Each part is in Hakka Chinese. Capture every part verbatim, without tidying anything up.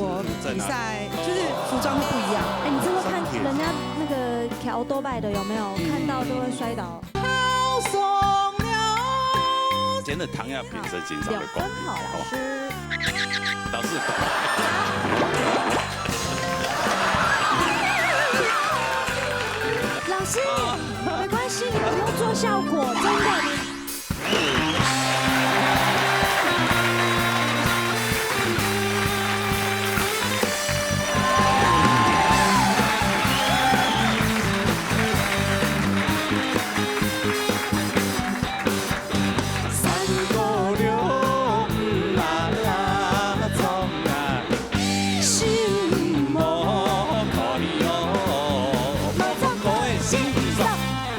比赛，就是服装会不一样。哎，你真的看人家那个騎 otobaי 的有没有？看到都会摔倒。真的唐亚评审欣赏的光景。两分好，老师。老师。老师，没关系，你们不用做效果，真的。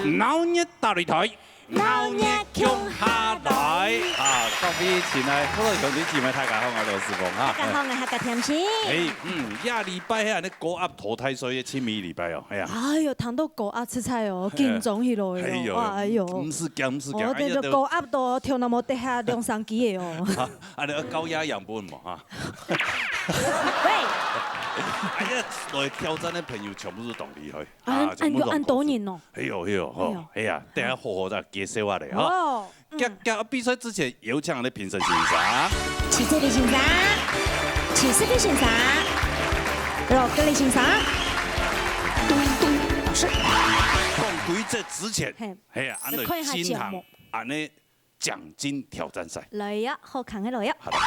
你鬧熱打擂台。 鬧熱共下來啊！各位親愛的兄弟姊妹，大家好，𠊎係羅斯峰哈。大家好，𠊎係客家甜心。哎，嗯，這禮拜係恁呢高壓淘汰賽个親密禮拜哦，哎呀。哎喲，談到高壓實在哦，緊張起來哦，哎喲，哎喲。毋使驚，毋使驚，哦，這就高壓到頭那毛跌下兩三支个哦。啊，恁呢高壓養分嘛哈。喂。哎呀，來挑戰个朋友全部都當厲害。 啊，恁，全部都恁多人哦。係喲，係喲，吼，哎呀，等下好好再介紹下咧，吼。哦，嗯。這，這比賽之前有請𠊎个評審先生。七十位先生，七十位先生，六十位先生，咚咚老師。講規則之前，嘿，係啊，恁樣進行，恁樣 獎金挑戰賽。來呀，好看个來呀。好的。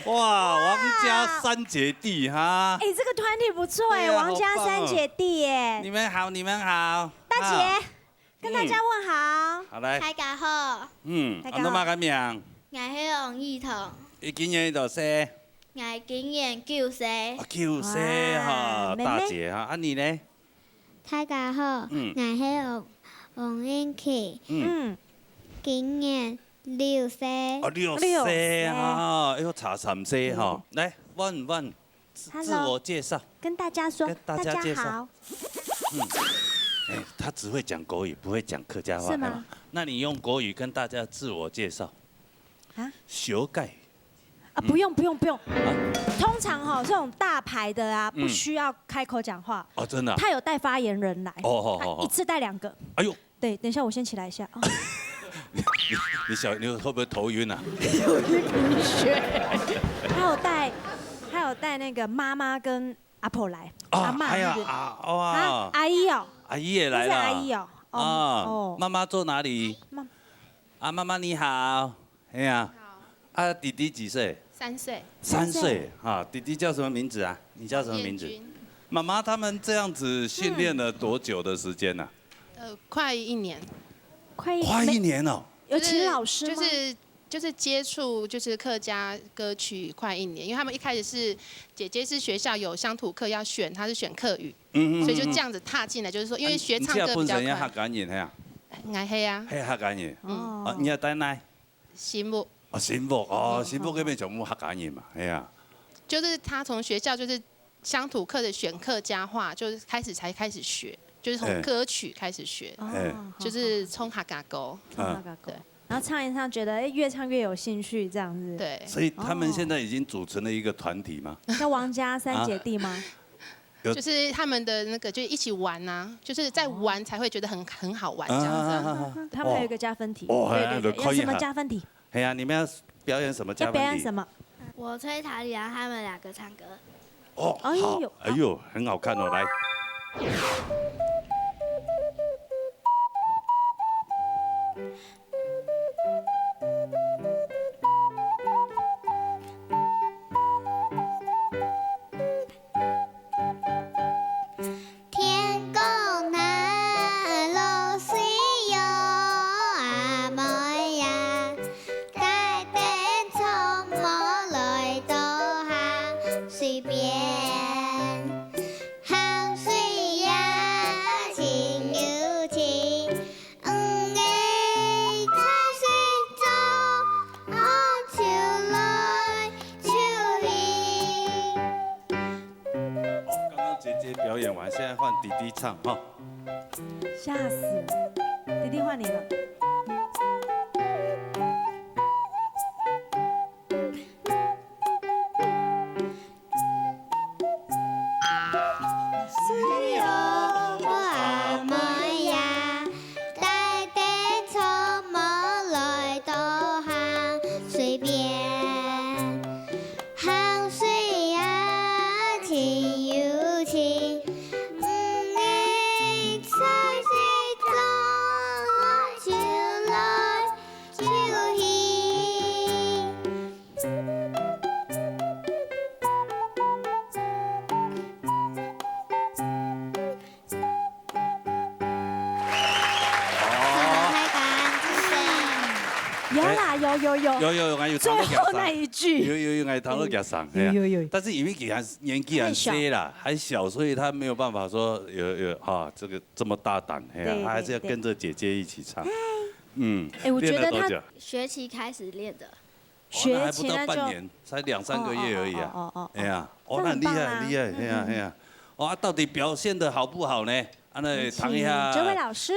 哇，王家三姐弟哈。哎，这个团体不错哎，对啊，王家三姐弟耶。好棒哦。你们好，你们好。大姐，啊。跟大家问好。嗯。好，来。大家好。嗯，大家好。恁樣嘛个名？我是王一彤。你今年幾多歲？我今年九歲。啊，九歲哈，哇，妹妹。大姐哈，啊你呢？ 大家好，嗯。我是王，王英琪，嗯。嗯。今年六歲。哦，六歲哈，六歲。哎呦，差三歲哈。嗯。来，问问，自，hello。自我介绍。跟大家说，跟大家介绍。大家好。嗯。哎，他只会讲国语，不会讲客家话，是吗？哎，那你用国语跟大家自我介绍。啊？小改。 啊，不用，不用，不用。啊？通常哈，这种大牌的啊，嗯。不需要开口讲话。哦，真的啊？他有带发言人来，哦，哦，哦，哦。他一次带两个。哎呦。对，等一下我先起来一下。哦。你，你小，你会不会头晕啊？有晕晕眩。他有带，他有带那个妈妈跟阿婆来，啊，阿嬷是不是？哎呀，啊，哇。啊，阿姨哦。阿姨也来了。不是阿姨哦。哦，哦，妈妈坐哪里？妈，啊，妈妈你好。哎呀，啊，弟弟几岁？三岁。三岁啊，弟弟叫什么名字啊？你叫什么名字？燕君。妈妈他们这样子训练了多久的时间呢？呃，快一年。快一，快一年哦。有请老师吗？就是，就是，就是接触就是客家歌曲快一年，因为他们一开始是，姐姐是学校有乡土课要选，她是选客语，嗯，嗯，所以就这样子踏进来，就是说，因为学唱歌比较快。啊，你，你这本身也客家人，系啊？哎，系啊。系客家人。嗯。哦。啊，你也带来？新屋。哦，新屋，哦，新屋那边全部客家人嘛，系啊。就是他从学校就是乡土课的选客家话，就是开始才开始学，就是从歌曲开始学，哎。哦，就是唱客家歌。嗯。唱客家歌。对。然后唱一唱，觉得，哎，越唱越有兴趣，这样子。对。所以他们现在已经组成了一个团体吗？叫王家三姐弟吗？啊。有。就是他们的那个，就一起玩啊，就是在玩才会觉得很，很好玩这样子。啊，啊，啊，啊。他们还有一个加分题。哦，对，对，对，哎，那就可以哈。有什么加分题？ 哎呀，你们要表演什么加分题？要表演什么？我吹陶笛，然后他们两个唱歌。哦，哎呦。好，哎呦，很好看哦，来。天公啊，落水喲，阿妹呀，帶等草帽來到下水邊。行水呀，真有情，魚仔在水中，哦，泅來泅去。 哦，刚刚姐姐表演完，现在换弟弟唱哈。吓死了，弟弟换你了。水哦，我阿妹呀，帶等草帽來到下水邊。 行水啊，真有情，魚仔在水中泅來泅去。哦。有啦，有，有，有。有，有，有，𠊎有聽到佢聲。最後那一句。有，有，有，𠊎有聽到佢聲，嗯。係啊。有，有，有。但是因為佢還，年紀還細啦，太小。還小，所以他沒有辦法說有，有，啊，這個這麼大膽，係啊，對，他還是要跟著姐姐一起唱。對，對。嗯，哎，我覺得他練了多久？學期開始練的。 哦，那還不到半年，學期那就，才兩三個月而已啊。哦，哦，哦，哦，哦。哎呀，哦，這很棒啊。那很厲害，很厲害，嗯，哎呀，嗯，嗯。哎呀。哦，啊，到底表現得好不好呢？啊，那，嗯，談一下。請這位老師。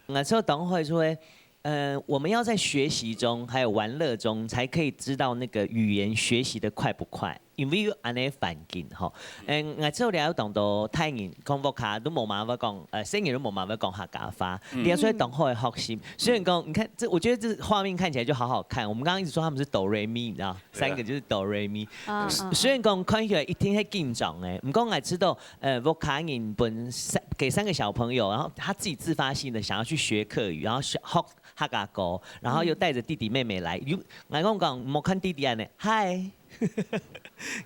嗯，這个同學說，呃，我們要在學習中還有玩樂中，才可以知道那個語言學習得快不快。因為有恁樣環境吼，嗯，𠊎這裡有當多大人講屋下都無辦法講，呃，細人都無辦法講客家話，嗯。這所以當好的學習。雖然講，你看，這，我覺得這畫面看起來就好好看。我們剛剛一直說他們是哆瑞咪，你知道？ 三個就是哆瑞咪。啊，啊，啊。雖然講看起來一定係緊張个，毋過𠊎知道，呃，屋下人分三，給三個小朋友，然後他自己自發性的想要去學客語，然後學，學客家歌，然後又帶著弟弟妹妹來。有，𠊎講講，莫看弟弟恁樣，嗨。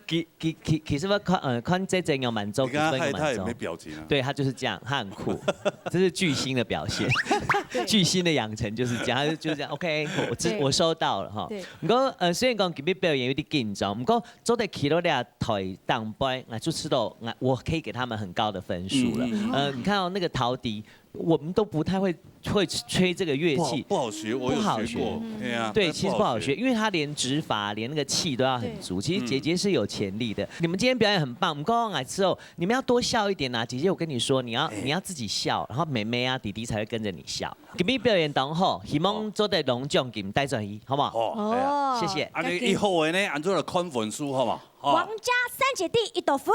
其，其，其，其實𠊎看，呃，看姐姐有滿足，你看他，他也沒表情啊。對，他就是這樣，他很酷，這是巨星的表現。對。巨星的養成就是這樣，他就，就這樣，OK，我知，對。我收到了哈。對。 毋過，呃，雖然講今日表演有點緊張，毋過做得企到這台頂背，𠊎就知道，𠊎，我可以給他們很高的分數了。嗯，嗯，嗯。呃，你看哦，那個陶笛，我們都不太會，會吹這個樂器。不好，不好學，我有學過。不好學。哎呀，對，但不好學。其實不好學，因為它連指法，連那個氣都要很足。對。其實姐姐是有潛力的。嗯。你們今天表演很棒，毋過𠊎知道，你們要多笑一點啊。姐姐，我跟你說，你要，哎。你要自己笑，然後妹妹啊、弟弟才會跟著你笑。 今日表演當好，希望做得攏獎金帶轉去，好無？好，係啊。哦，謝謝。恁樣一好个呢，恁樣來看分數，好無？好。王家三姐弟幾多分？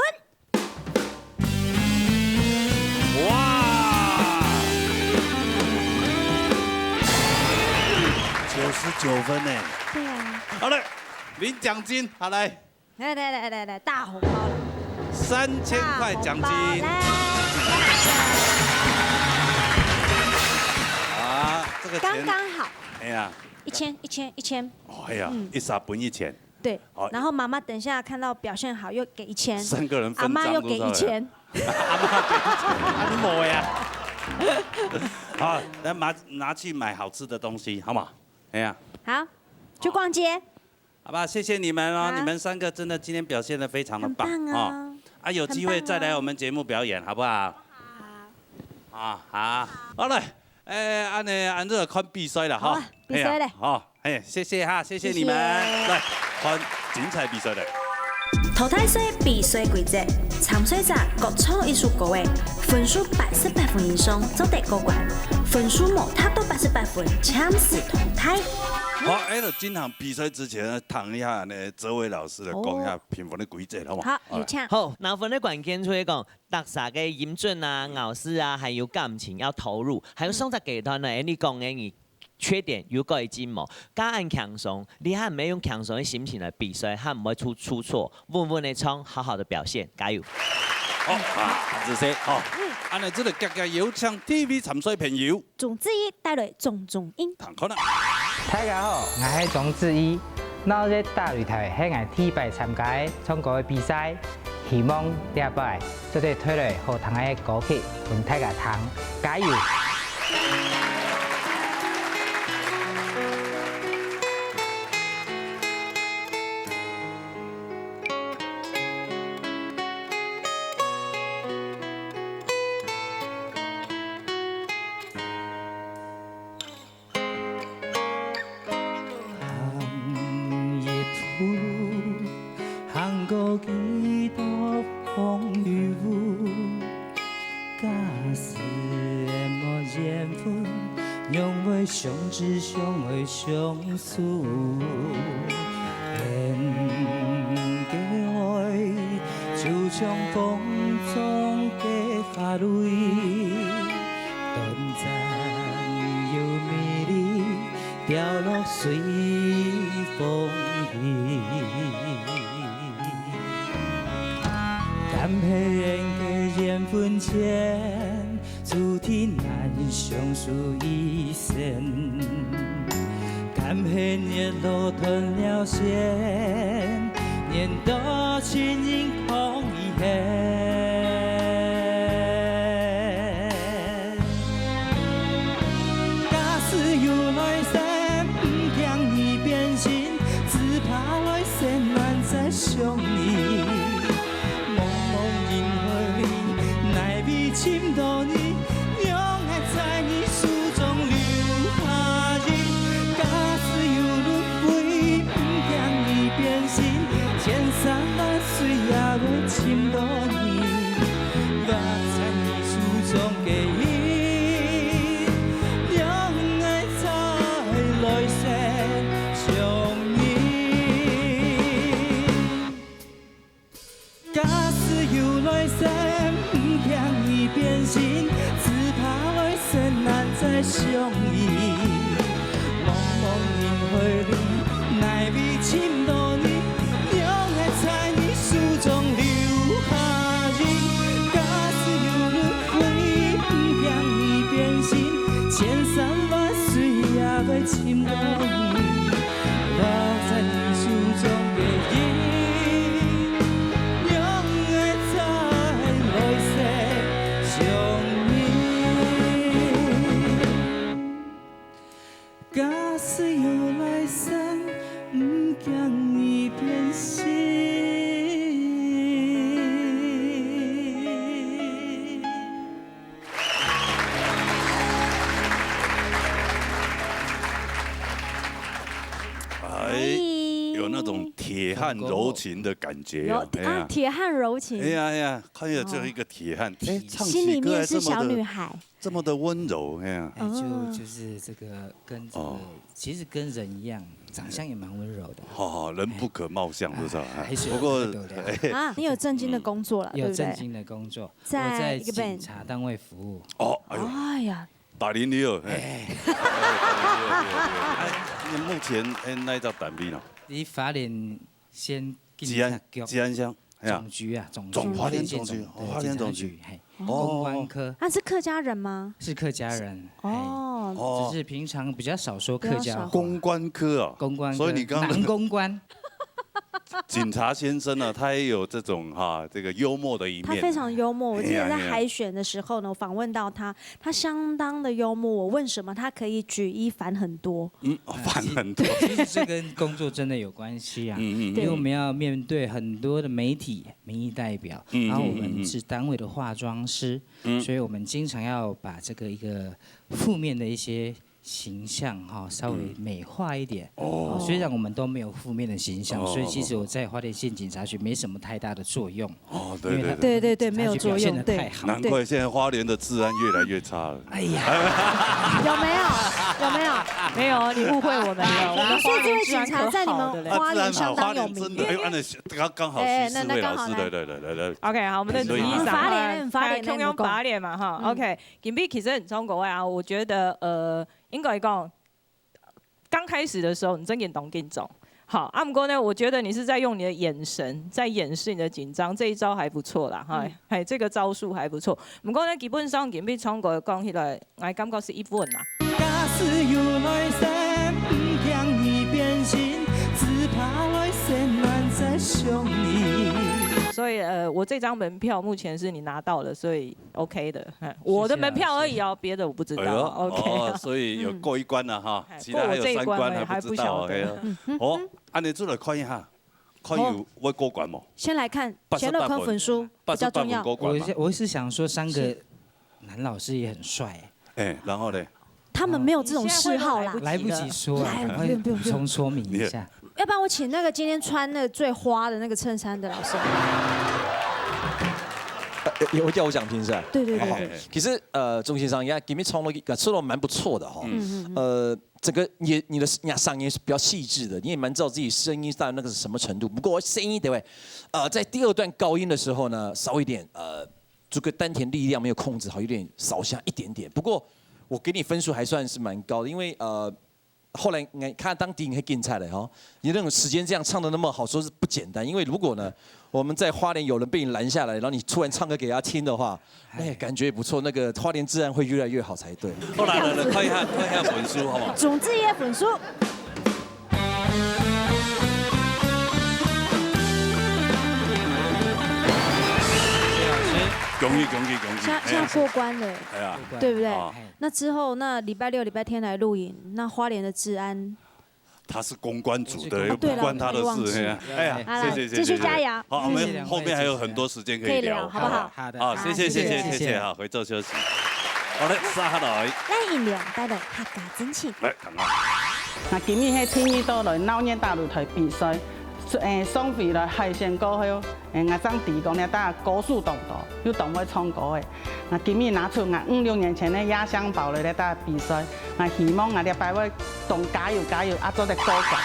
哇！九十九分呢。對啊。好了，領獎金，好，來。 來，來，來，來，來，大紅包了。三千塊獎金。大紅包，來。剛剛好，哎呀，一千，一千，一千。哦，哎呀，嗯。一儕分一千。對，哦。然後媽媽等一下看到表現好又給一千，三個人分贓，阿嬤又給一千。阿嬤給一千，啊，你無呀？好，來拿，拿去買好吃的東西，好不好？哎呀。好，去逛街。 好吧，谢谢你们哦，好。你们三个真的今天表现得非常的棒，很棒哦。哦。啊，有机会再来我们节目表演，很棒哦。好不好？好。啊，好，好嘞。哎，恁呢，恁呢看比赛了哈。好啊，比赛嘞。嘿啊，好，嘿，谢谢哈，谢谢你们。谢谢。来，看精彩比赛嘞。淘汰赛比赛规则：参赛者各唱一首歌个，分数八十八分以上做得过关，分数无达到八十八分，暫时淘汰。好，哎，在进行比赛之前呢，听一下呢，哲伟老师来讲一下评分的规则，好不好？好，有请。好，拿分的关键就係讲，逐儕个音准啊、咬字啊，還有感情要投入，還有上隻階段呢，哎，你講个你缺點有改進無？加恁輕鬆，你還毋係用輕鬆个心情來比賽，還毋會出，出錯，穩穩个唱，好好的表現，加油！好啊，仔細，好。嗯。恁呢，這個格格有請第一位參賽朋友。 鍾志怡帶來鍾鍾英。聽看啊。大家好，𠊎係鍾志怡。鬧熱打擂台係𠊎第一擺參加个唱歌个比賽，希望這擺做得帶來好聽个歌曲分大家聽，加油！ 行一步，行過幾多風雨，假使無緣分，仰會相知，相愛，相 思。恩个愛，就像風中个花蕊，短暫又美麗，掉落隨風去。感謝恩个緣分淺， 注定難相守一生。感謝月落斷了線，願多情人空餘恨。假使有來生，毋驚你變心，只怕來生難再相遇。 茫茫人海裡，哪位尋到你？仰會在你手中留下印？假使有輪迴，毋驚你變心，千山萬水也會尋到你。畫在你手中个印，仰會在來生相遇？ 假使有來生，毋驚你變心，只怕來生難再相遇。茫茫人海裡，哪位尋到你？仰會在你手中留下印？假使有輪迴，毋驚你變心，千山萬水也會尋到你。 落在你手中个印，仰會在來生相遇？假使有來生，毋驚你變心。 哎，哎。有那種鐵漢柔情的感覺啊，有，哎呀。啊，鐵漢柔情。哎呀，哎呀，看起來就是一個鐵漢，哦。哎，唱起歌來這麼的，心裡面是小女孩。這麼的溫柔，哎呀。哎，就，哦。就是這個跟這個，哦。其實跟人一樣，長相也蠻溫柔的。好，好，人不可貌相，哎，是不是啊？哎，還是有不過，那個的。哎。啊，你有正經的工作了，嗯。對不對？有正經的工作，在，我在警察單位服務。哦，哎呦。哎呀， 百靈旅遊，嘿。哎。哎，你目前，哎，哪一隻單位呢？佇花蓮縣警察局。芷安，芷安鄉。哎呀，总局啊，总局，总，花莲总局，建总，对，哦，花莲总局。警察局，嘿，哦。公关科。他是客家人吗？是客家人，嘿。哦。哦。只是平常比较少说客家话。比较少。公关科啊，公关科，所以你刚刚男公关。警察先生呢，他也有这种哈，这个幽默的一面。他非常幽默，我记得在哎呀，哎呀。海选的时候呢，我访问到他，他相当的幽默，我问什么，他可以举一反很多。嗯，哦，反很多。其实这跟工作真的有关系啊，嗯，嗯，嗯。因为我们要面对很多的媒体、民意代表，嗯，然后我们是单位的化妆师，嗯，嗯。所以我们经常要把这个一个负面的一些形象哈，稍微美化一点。嗯。哦。哦，虽然我们都没有负面的形象，哦。所以其实我在花莲县警察局没什么太大的作用。 哦，对，因为他，对，对。对，对，对，没有作用，警察局表现得太好。对。难怪现在花莲的治安越来越差了。哎呀。有没有？有没有？没有，你误会我们了。我们花莲治安可好的嘞。所以这位警察在你们花莲相当有名。啊，治安好，花莲真的，哎，按照刚，刚好，哎，那，那刚好来。徐世伟老师，对，对，对，对，对。OK，好，我们的第一场，所以，法典，法典，哎，共样法典嘛，哈。嗯。OK，今晡日其实很中国啊，我觉得，呃，应该讲， 刚开始的时候，你真的当紧张。好，啊，不过呢，我觉得你是在用你的眼神在掩饰你的紧张，这一招还不错啦，哈，嗯。哎，这个招数还不错。不过呢，基本上今晡日唱歌讲起来，我感觉是一稳啦。假使有来生，毋驚你变心，只怕来生难再相遇。所以，呃，我这张门票目前是你拿到了，所以 OK的，嘿，我的门票而已哦，谢谢老师。别的我不知道。哎呦，OK。哦，所以有过一关了哈，嗯。其他还有三关还不知道哦，哎，过我这一关而已，还不晓得。嘿啊。嗯，嗯，哦，嗯。按呢出来看一下，看有，哦。会过关无？先来看，八十八分，先来看分数，比较重要。八十八分过关嘛。我是，我是想说三个是。男老师也很帅。哎，然后嘞？他们没有这种嗜好啦。哦，你现在会都来不及了。来不及说啊，来，赶快不用，不用，不用。补充说明一下。你也 要不然我请那个今天穿那个最花的那个衬衫的老师。呃，有，有，我想听一下。对，对，对，对。好，其实，呃，钟先生，你看，今天唱了一个，唱得蛮不错的哈。嗯，嗯，嗯。呃，整个你，你的，你的嗓音是比较细致的，你也蛮知道自己声音到那个是什么程度。不过声音对不对？呃，在第二段高音的时候呢，少一点，呃，这个丹田力量没有控制好，有点少下一点点。不过我给你分数还算是蛮高的，因为，呃， 后来你看当地你很精彩的哈，你那种时间这样唱得那么好，说是不简单。因为如果呢，我们在花莲有人被你拦下来，然后你突然唱歌给他听的话，哎，感觉也不错，那个花莲治安会越来越好才对。好啦，来，来，看一下，看一下分数，好不好？总之一个分数。恭喜，恭喜，恭喜！现在，现在过关了。哎呀，对不对？啊。 那之后，那礼拜六、礼拜天来录影，那花莲的治安？他是公关组的，我是公关，又不关他的事，啊，对了，嘿啊。哎呀，好啦，谢谢，谢谢，继续加油。谢谢。好，我们后面还有很多时间可以聊，谢谢两位。可以聊，好不好？好的。好，谢谢，谢谢，谢谢。谢谢，好，回座休息。好嘞，接下來。来，引流，带来客家真情。来，唐啊。那今日係第二度來鬧熱大舞台比賽，誒，上回來海選過後，誒，𠊎正知講這搭歌手當多，又當會唱歌誒。 𠊎今日拿出𠊎五六年前个壓箱寶來這搭比賽，𠊎希望𠊎這擺會當加油加油，啊做得過關。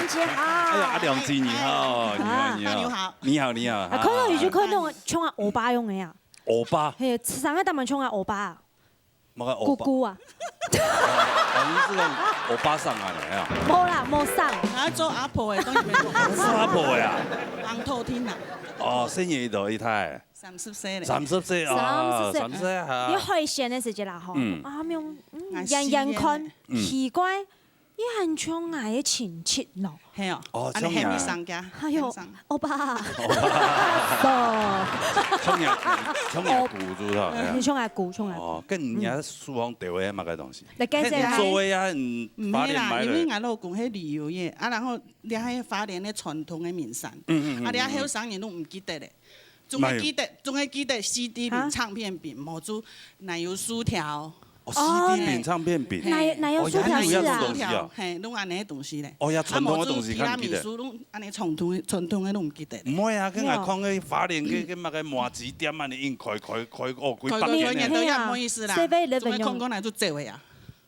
姐好。哎呀，阿良姐你好，你好，啊。你好。大家好。你好，你好。啊，看到你就看到像啊歐巴樣个啊。歐巴？嘿，生个當像啊歐巴啊。麼个歐巴？姑姑啊。哦，你是講歐巴桑啊，你啊？無啦，無桑。啊，做阿婆个，當然無。是阿婆个啊？紅頭巾啊。哦，生日多一胎。三十歲咧。三十歲啊，三十歲。三十歲啊。你海鮮个時節啦吼，嗯。啊，沒有，嗯，啊，遠遠看，是耶。嗯。奇怪， 也很像𠊎个親戚咯。係哦，哦，恁樣喊你上家，像你啊。哎喲，喊上。歐巴。歐巴。像你啊，像你啊，姑姑，係吧？嗯，像𠊎姑，像𠊎姑。哦，該你啊，廚房丟个麼个東西？來，介紹一下。你做个啊，嗯，毋係啦，花蓮買个。因為𠊎老公係旅遊業，啊，然後你還有花蓮个傳統个名產，嗯，嗯，嗯，啊，你啊，嗯，嗯。後生人都毋記得咧。 總係記得，總係記得CD餅、啊？唱片餅，無就奶油酥條。哦，CD餅、唱片餅。奶，奶油酥條是啊。哦，原來有這種東西啊。嘿，攏恁呢个東西咧。哦，呀，傳統个東西較記得。啊，無就提拉米蘇，攏恁呢傳統个，傳統个攏毋記得咧。毋會啊，跟𠊎看个花蓮个，个麼个麻糬店恁呢，硬開，開，開，哦，幾百年咧。開，開，開，都一樣，毋好意思啦。seven eleven總係看過來就走个啊。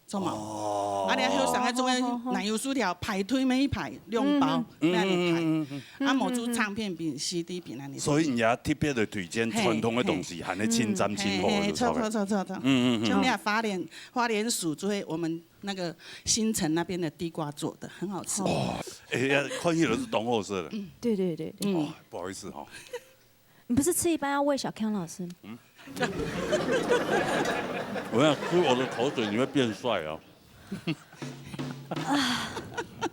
做嘛？哦。啊，你後生个做个奶油酥條，排隊每一排兩包，嗯。恁呢排。嗯，嗯，嗯，嗯。啊，無就唱片餅、CD餅恁呢。所以你也特別个推薦傳統个東西，嘿，嘿。還係清淡清好个，嘿，嘿，著，著，著，著，著。嗯，嗯，嗯。像你啊，花蓮，花蓮薯就係我們那個新城那邊的地瓜做的，很好吃。哦，哎呀，看起來是當好食个。嗯。對，對，對，對。嗯。哦，不好意思哈。 你不是吃一半要餵小康老師嗎？嗯。我想吃我的口水，你會變帥哦。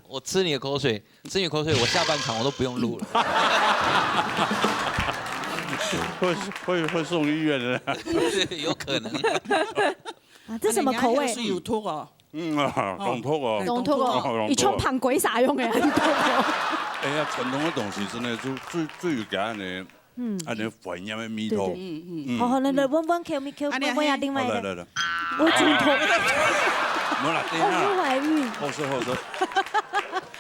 我吃你的口水，吃你的口水，我下半場我都不用錄了。會，會，會送醫院的。有可能。啊，這什麼口味？啊，人家口水有毒哦。 嗯啊，哦。當毒哦。當毒哦，哦，當毒哦。佢像膨鬼痧樣个，很毒哦。哎呀，傳統个東西真个就最，最有該恁呢，嗯。恁呢懷念个味道。對，對。嗯，嗯。嗯。好，好，來，來，問，問，問，問，問下另外一個。好，來，來，來。我主動。無啦，等一下。哦，我懷孕。好說，好說。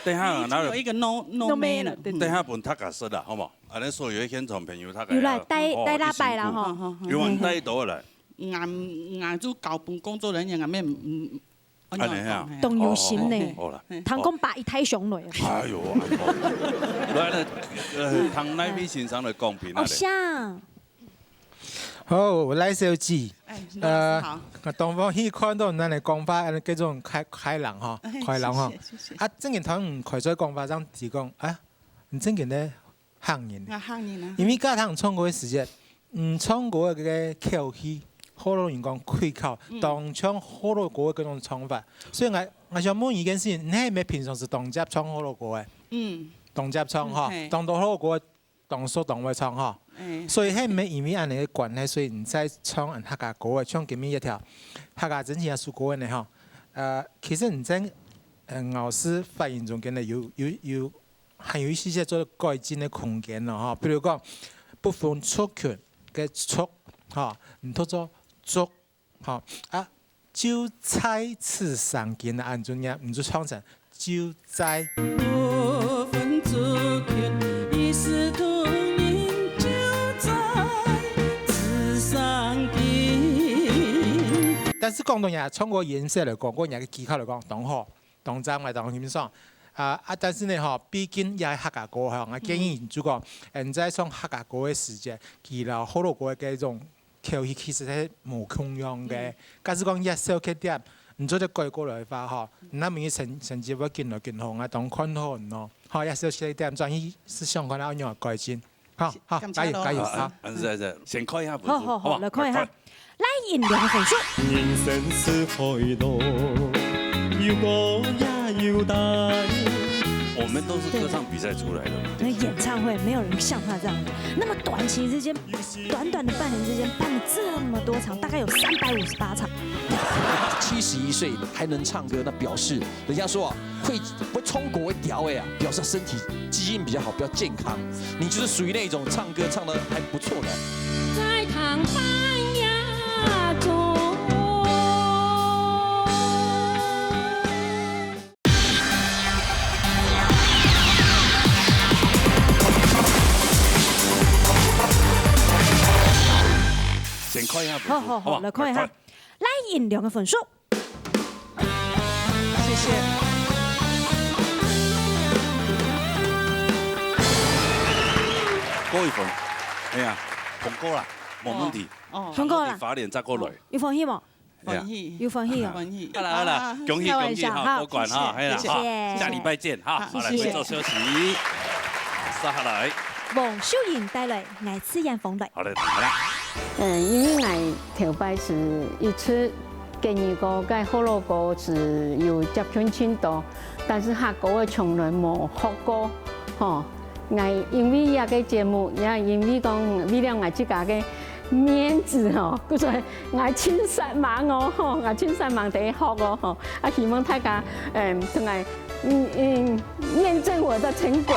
等一下，你已經有一個no，no，no man了。對，對。等一下分大家說啦，好無？恁呢所有个現場朋友，大家有來，帶，哦，帶喇叭啦，一辛苦。吼。好，好，好。有人帶到來。 𠊎，𠊎就交分工作人員，𠊎乜毋，毋，恁呢啊。恁呢講，嘿。當有心呢。哦，哦，哦，好啦。嘿。通講把一胎上來。哎喲，哎喲。來，來，呃，聽哪位先生來講評啊咧？哦，像。好，賴小姐。哎，呃，老師好。𠊎當歡喜看到你恁呢講話，恁呢這種開，開朗哈，哎，開朗哈。謝謝，謝謝。啊，正經聽你開嘴講話，這樣子講，啊，你正經个 客人。啊，客人啊。因為頭下你唱歌个時節，嗯，唱歌个口氣，學老人講氣口，嗯。當像學老歌个該種唱法。所以𠊎，𠊎想問你一件事情，你係毋係平常時當輒唱學老歌个？嗯。當輒唱吼，嗯，嘿。當多學老歌个當熟當會唱吼。哎。所以係毋係因為恁呢个關係，所以你在唱客家歌个，像今日一條客家真情个首歌个呢吼？呃，其實你在，呃，老師發言中間呢，有，有，有 還有一些些做改進个空間咯，吼。比如講，不分族群个族，吼，你讀做族，吼，啊，就在此生根啊，恁樣念，你就唱成就在。不分族群，一視同仁，就在此生根。但是廣東人唱歌音色來講，個人个技巧來講，當好。 當讚，𠊎當欣賞。啊，啊，但是呢，吼，畢竟也係客家歌，吼，𠊎建議就講，嗯。嗯，在唱客家歌个時節，佢摎學老歌个該種口氣其實係無共樣个。嗯。假使講一小缺點，你做得改過來个話，吼，嗯。那麼成，成績會緊來緊好，𠊎當看好你咯。吼，一小缺點，轉去係想看下仰般改進。 好，好，感謝咯。加油，加油，好。啊，是，是，先看一下分數，好，好，好，好不好？來看一下。來看。賴銀龍个分數。人生是海路，有高也有低。我們都是歌唱比賽出來的。那演唱會沒有人像他這樣的，那麼短期之間，短短的半年之間辦了這麼多場，大概有三百五十八場。七十一歲還能唱歌，那表示 人家說啊，會，會唱歌个調个啊，表示他身體基因比較好，比較健康。你就是屬於那種唱歌唱得還不錯的。在糖班呀中。先看一下分數，好，好，好，好不好？來看一下。來看。 賴銀龍个分數。謝謝。過一分，哎呀，通過啦，無問題。哦，通過啦發言再過來。有歡喜無？哎呀歡喜，有歡喜哦。歡喜。好啦好啦，恭喜恭喜哈，開玩笑哈過關哈，哎呀，謝謝好，下禮拜見哈，好來，謝謝回座休息，接下來，黃秀英帶來《愛自然風來》。好的，來啦。嗯，因為𠊎頭擺係一直跟你講，該學老歌係有接近盡多，但是客歌个從來無學過，吼。𠊎因為這個節目，也因為講為了𠊎自家个面子吼，故所𠊎盡煞猛哦，吼，𠊎盡煞猛在學哦，吼。啊，希望大家，嗯，同𠊎，嗯嗯，驗證我的成果。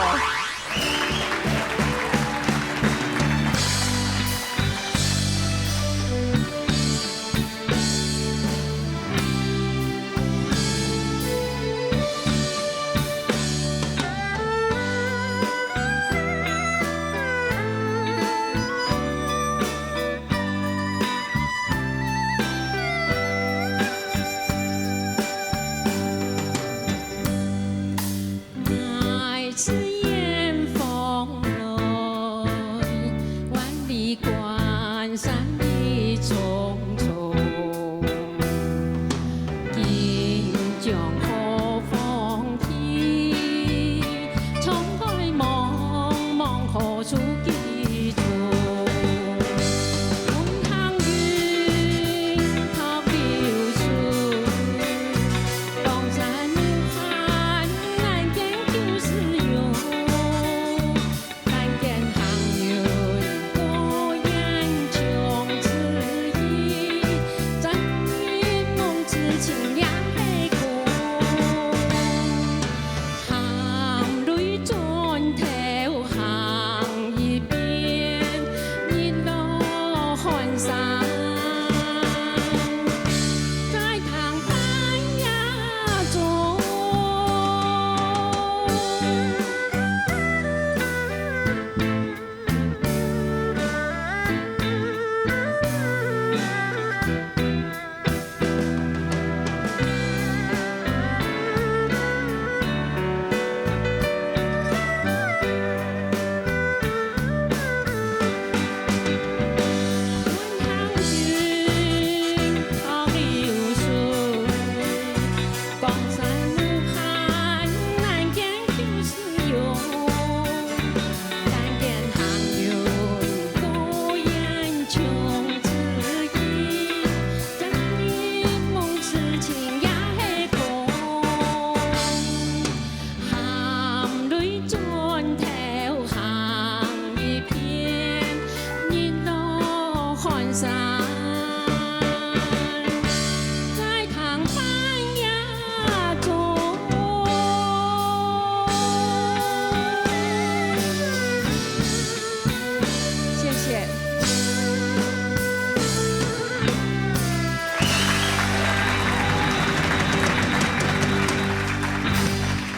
谢谢。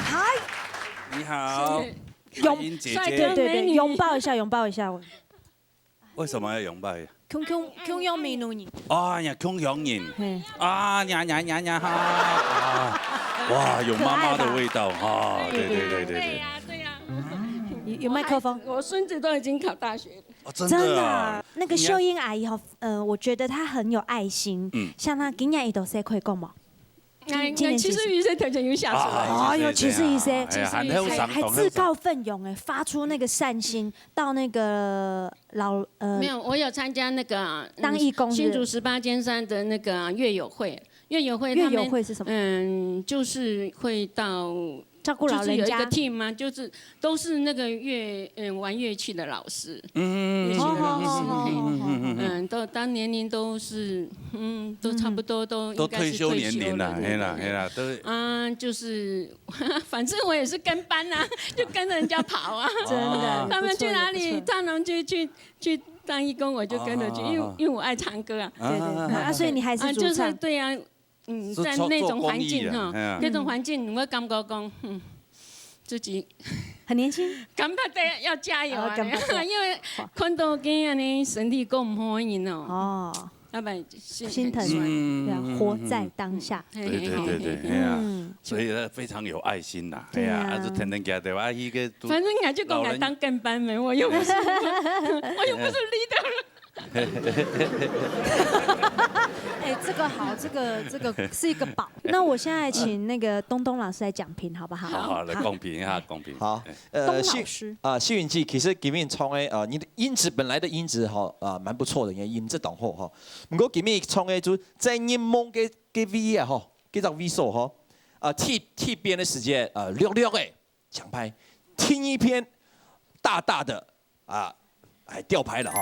嗨，你好，拥英姐对对对，姐，拥抱一下，拥抱一下。為什麼要擁抱呀？共共共樣美女呢？哎呀，共樣人，嘿，啊呀呀呀呀哈！啊哇，有媽媽的味道哈！對對對對對，呀，对呀。有有麥克風。我孙子都已经考大学了。哦，真真的的啊啊，，那个秀英阿姨哈，呃，我觉得她很有爱心。嗯像她今年几多歲可以讲吗？那今年几岁其实有一些条件有下出来。啊哦，有七十一岁，哎呀，還好还还上堂自告奋勇哎，发出那个善心到那个老呃没有，我有参加那个嗯当义工是不是新竹十八尖山的那个乐友会，乐友会他们乐友会是什么？嗯，就是会到照顾老人家就是有一个。team 嘛，就是都是那个乐嗯玩乐器的老师，嗯乐器的老师，哦嘿哦哦哦嗯，都当年龄都是嗯都差不多都都应该是退休年龄了，对嘿啦对嘿啦，都啊，就是反正我也是跟班啊，就跟着人家跑啊。真的，他们不错去哪里，不错他们就去去当义工，我就跟着去，啊因为因为我爱唱歌啊。对对对啊，所以你还啊，是主唱就是对呀，嗯，是在那种做做公益环境哈啊哎呀，那种环境，我感觉讲，嗯，自己很年轻感觉得要加油啊啊感觉得，因为看到今日呢身体够毋好个人哦，哦，老闆心心疼，嗯，對啊，嗯，活在當下。嗯，嗯，嗯。對，對，對，對，嘿啊。嗯。所以呢，非常有愛心啦，對啊。嘿啊，啊，就天天行對吧？啊，一个都，反正人家就讲，老人家当跟班没，我又不是，我又不是 leader。哎，这个好，这个，这个是一个宝。那我现在请那个东东老师来讲评，好不好？好，好，来公平一下，好。公平。好，哎。呃，东老师。幸，啊，幸运记其实今日唱的，呃，你的音质，本来的音质哈，啊，蛮不错的，你的音质当好哈。不过今日唱的就在入门个，个位啊哈，个只位所哈，啊，第，第一遍个时节，呃，略略个， 抢拍。第二遍大大的，啊，哎，吊拍了哈。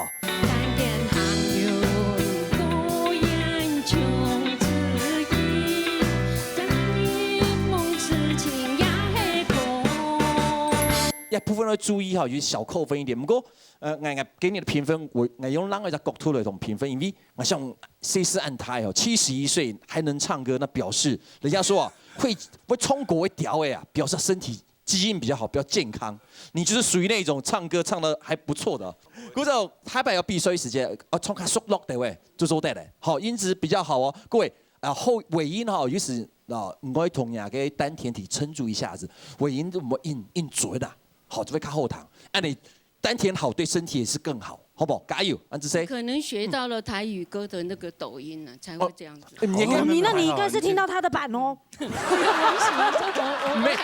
一部分要注意哈，有小扣分一点。不过，呃，我，我给你的评分，我，我用另外一个角度来同评分，因为我想，谢思安他哦，七十一岁还能唱歌，那表示人家说啊，会，会唱歌个调的啊，表示身体 基因比较好，比较健康。你就是属于那种唱歌唱得还不错的。故所下擺愛比賽時節，愛唱較熟絡个喂，就做得了。好，音質比較好哦，各位。啊，後，尾音哈，有時啊，毋愛同人家个丹田體撐住一下子，尾音就毋會恁，恁準啊，好，就會較好聽。恁樣丹田好，對身體也是更好，好不好？加油，安子誰？可能學到了台語歌的那個抖音呢，才會這樣子。哦，你應該哦，你，那你應該是聽到他的版哦。 沒，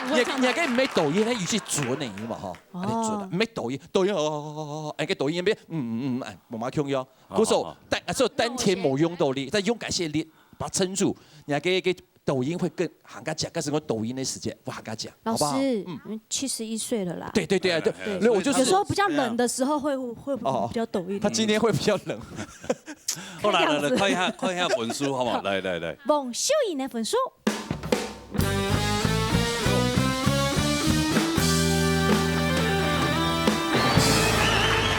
你，你還可以沒抖音，那語氣準的嘛哈，哦。你準的，沒抖音，抖音哦，哦，哦，哦，哎，个抖音變，嗯，嗯，嗯，哎，無嘛共樣。好，故所，好，好。丹，啊，所以丹田無用到力，但用該些力把它撐住，你還可以，可以抖音會更行較強，但是我抖音的時間不行較強，老師，好不好？嗯。嗯，七十一歲了啦。對，對，對，對，哎，哎，哎，那我就是有時候比較冷的時候會，会，会哦，比較抖一点。他今天會比較冷。好啦，來，來，看一下，看一下分數，好不好？來，來，來。黃秀穎的分數。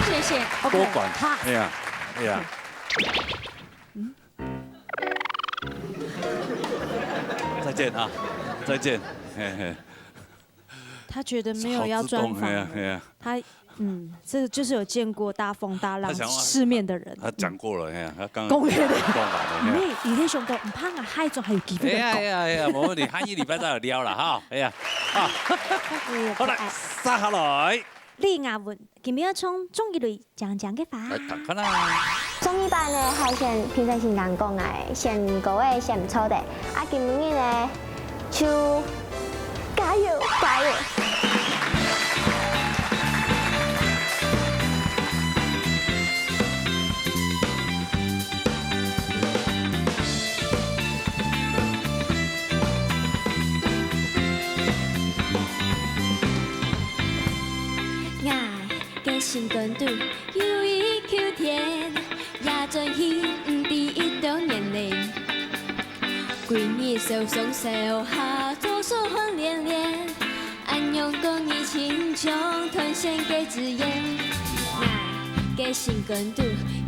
謝謝。OK，多管。好。哎呀，哎呀。再见啊，再见。嘿，嘿。他觉得没有要专访了。好自动，哎呀，哎呀。他，嗯，这个就是有见过大风大浪、他想要世面的人。他讲过了，哎呀，他刚刚讲过了。讲完了，哎呀。你，你那想讲，唔怕啊，下一种还有机会再讲。哎呀，哎呀，哎呀，没问题，下一礼拜再有聊了哈，哎呀，啊。哎呀，好来，不爱。接下来。李雅文，今日要唱中意类 讲讲个话。来，看看啦。上一擺呢，海鮮評審先生講𠊎選歌个選毋著个，啊，今日呢，就加油，加油！ 个心肝肚有一口田，也轉去毋知幾多年咧。歸日燒上燒下，做手汗連連，恁樣過日親像斷線个紙煙。𠊎个心肝肚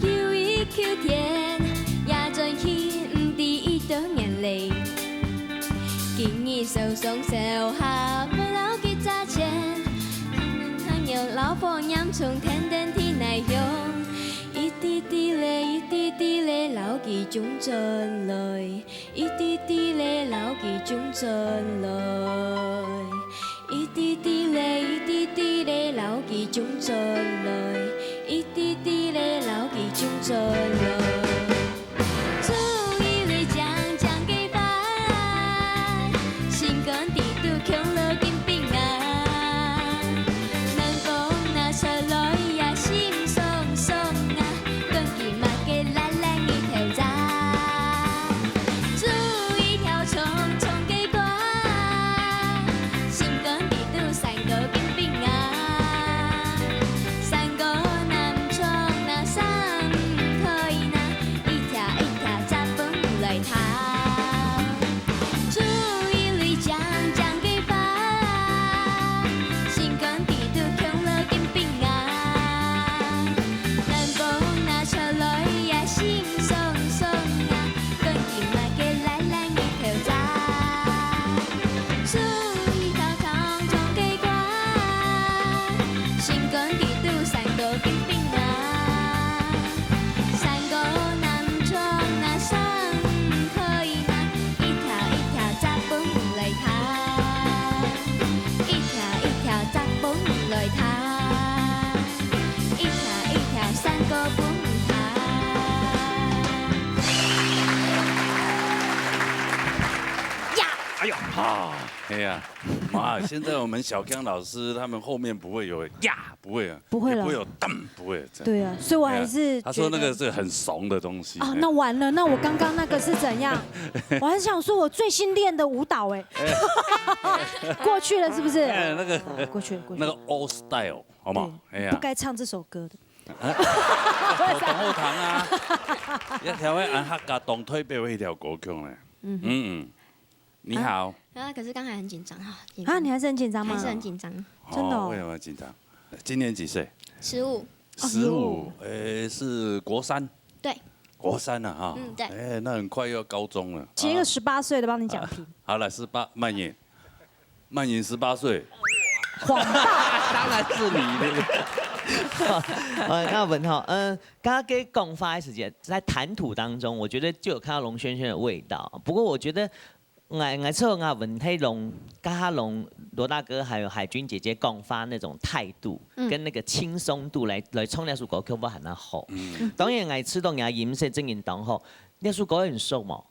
有一口田，也轉去毋知幾多年咧。 今日燒上燒下，分摎幾隻錢，還有老火炎蟲，天天地泥香。一滴滴咧，一滴滴咧，摎佢種轉來；一滴滴咧，摎佢種轉來；一滴滴咧，一滴滴咧，摎佢種轉來；一滴滴咧，摎佢種轉來。 種一蕊靚靚个花，心肝底肚共落緊冰啊。人講若出來也心酸酸啊，講佢麼个辣辣日頭熱。種一條長長个歌，心肝底肚山歌緊冰啊。山歌若毋唱，若散毋開啊。 一條一條摘分來頭。種一蕊靚靚个花，啊，哎呀，妈，现在我们小刚老师他们后面不会有呀，不会啊，不会了。也不会有噔，不会这样。对啊，所以我还是哎呀，他说那个觉得是很怂的东西。哦，那完了，那我刚刚那个是怎样？我还想说我最新练的舞蹈哎，过去了是不是？哎，那个哦，过去了，过去了。那个 old style，好不好？对，哎呀，不该唱这首歌的。啊，同学堂啊，要调个按客家当代表的一条歌曲呢。嗯哼。嗯嗯，你好。啊，可是刚才很紧张哈，紧张。啊，你还是很紧张吗？还是很紧张。真的哦。哦，为什么紧张？今年几岁？十五。十五，哎呦。诶，是国三。对。国三了哈。嗯，对。哎，那很快又要高中了。请一个十八岁的帮你讲评。啊，好了，十八，慢一点。 曼云十八岁，谎报。当然是你的。呃，阿文哈，嗯，刚刚跟讲话的时间，在谈吐当中，我觉得就有看到龙軒軒的味道。不过我觉得，我我唱阿文，黑龙、跟阿龙、罗大哥还有海军姐姐讲话那种态度，嗯。跟那个轻松度来来唱那首歌曲，我还蛮好。嗯。当然，我知道你的音色真的当好，那首歌很熟嘛。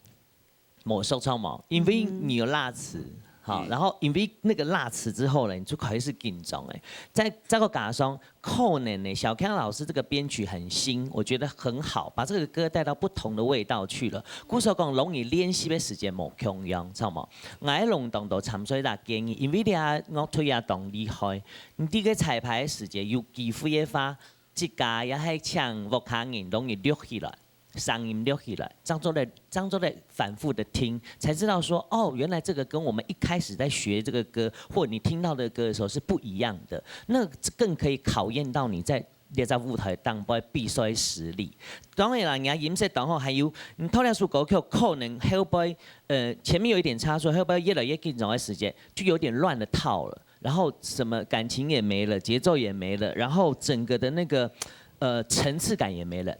无说唱嘛，因为你有辣词，哈，嗯。然后因为那个辣词之后呢，你就开始紧张哎。再再个加上，可能呢，小康老师这个编曲很新，我觉得很好，把这个歌带到不同的味道去了。故所讲，容易练习的时间无共样，知道吗？我弄当多参赛的建议，因为你啊，我推啊当厉害，你这个彩排的时间有机会的话，自家也系请屋下人容易录起来。 嗓音录起来，这样做的，这样做的反复的听，才知道说，哦，原来这个跟我们一开始在学这个歌，或你听到的歌的时候是不一样的。那更可以考验到你在这只舞台当中比赛实力。当然啦，你音色当好，还有你头两首歌曲可能后背，呃，前面有一点差错，后背越来越紧张的时间，就有点乱了套了。 然后什么感情也没了，节奏也没了，然后整个的那个，呃，层次感也没了。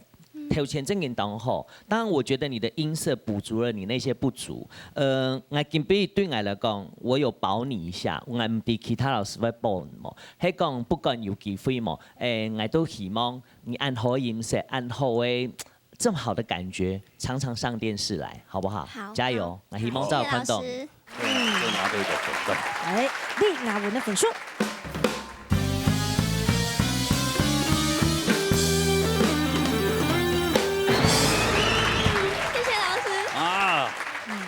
头前正经当好，当然我觉得你的音色补足了你那些不足。呃，我今晡日对我来讲，我有保你一下，我毋知其他老师会保你无。系讲不管有机会无，诶，我都希望你按好个音色，按好个这么好的感觉，常常上电视来，好不好？好，加油！好。我希望照有看到。谢谢老师。对，就拿到一个粉钻。哎，李雅文的粉丝。谢谢老师。啊，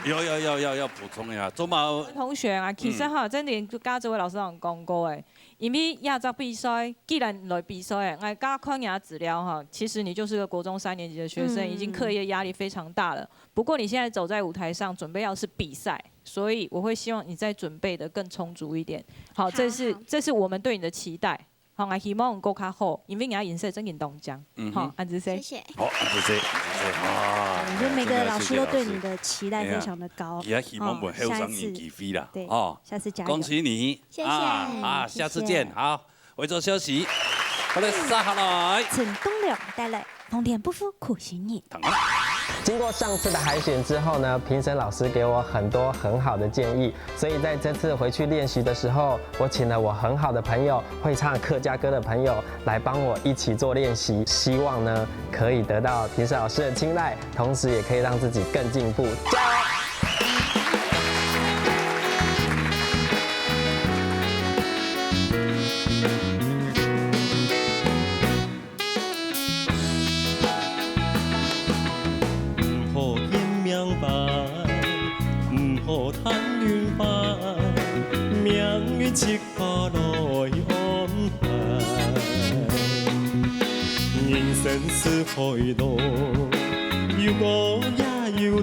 有有有有要补充一下，周毛同学啊，其实哈，嗯。真的跟这位老师讲过，哎， 因为亚洲比赛，既然来比赛，哎，刚刚看你的资料哈，其实你就是个国中三年级的学生，嗯。已经课业压力非常大了。不过你现在走在舞台上，准备要是比赛，所以我会希望你再准备得更充足一点。好，这是，好，好。这是我们对你的期待。好，我希望你更加好，因为你的音色真的当强。嗯哼。好，安子谢。谢谢。好，谢谢，谢谢啊。我觉得每个老师都对你的期待非常的高。哎呀，也希望我们后生人机会啦，哦，下次加油。恭喜你。 谢谢。啊，啊，下次见，谢谢。好，回座休息。好了，杀下来。陈东良带来《逢田不负苦心人》。经过上次的海选之后呢，评审老师给我很多很好的建议，所以在这次回去练习的时候，我请了我很好的朋友，会唱客家歌的朋友来帮我一起做练习，希望呢可以得到评审老师的青睐，同时也可以让自己更进步。加油！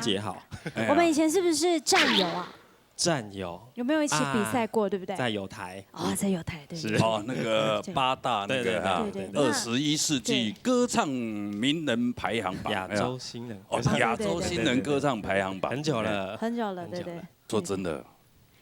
结好。哎呀，我们以前是不是战友啊？战友。有没有一起比赛过，啊，对不对？在友台。哦，在友台，对，是。对，对。哦，那个八大那个啊，对，对，对，对，对，对。二十一世纪歌唱名人排行榜，亚洲新人歌唱，哦，亚洲新人歌唱排行榜。对，对，对，对。很久了。很久了，对，对。很久了。说真的，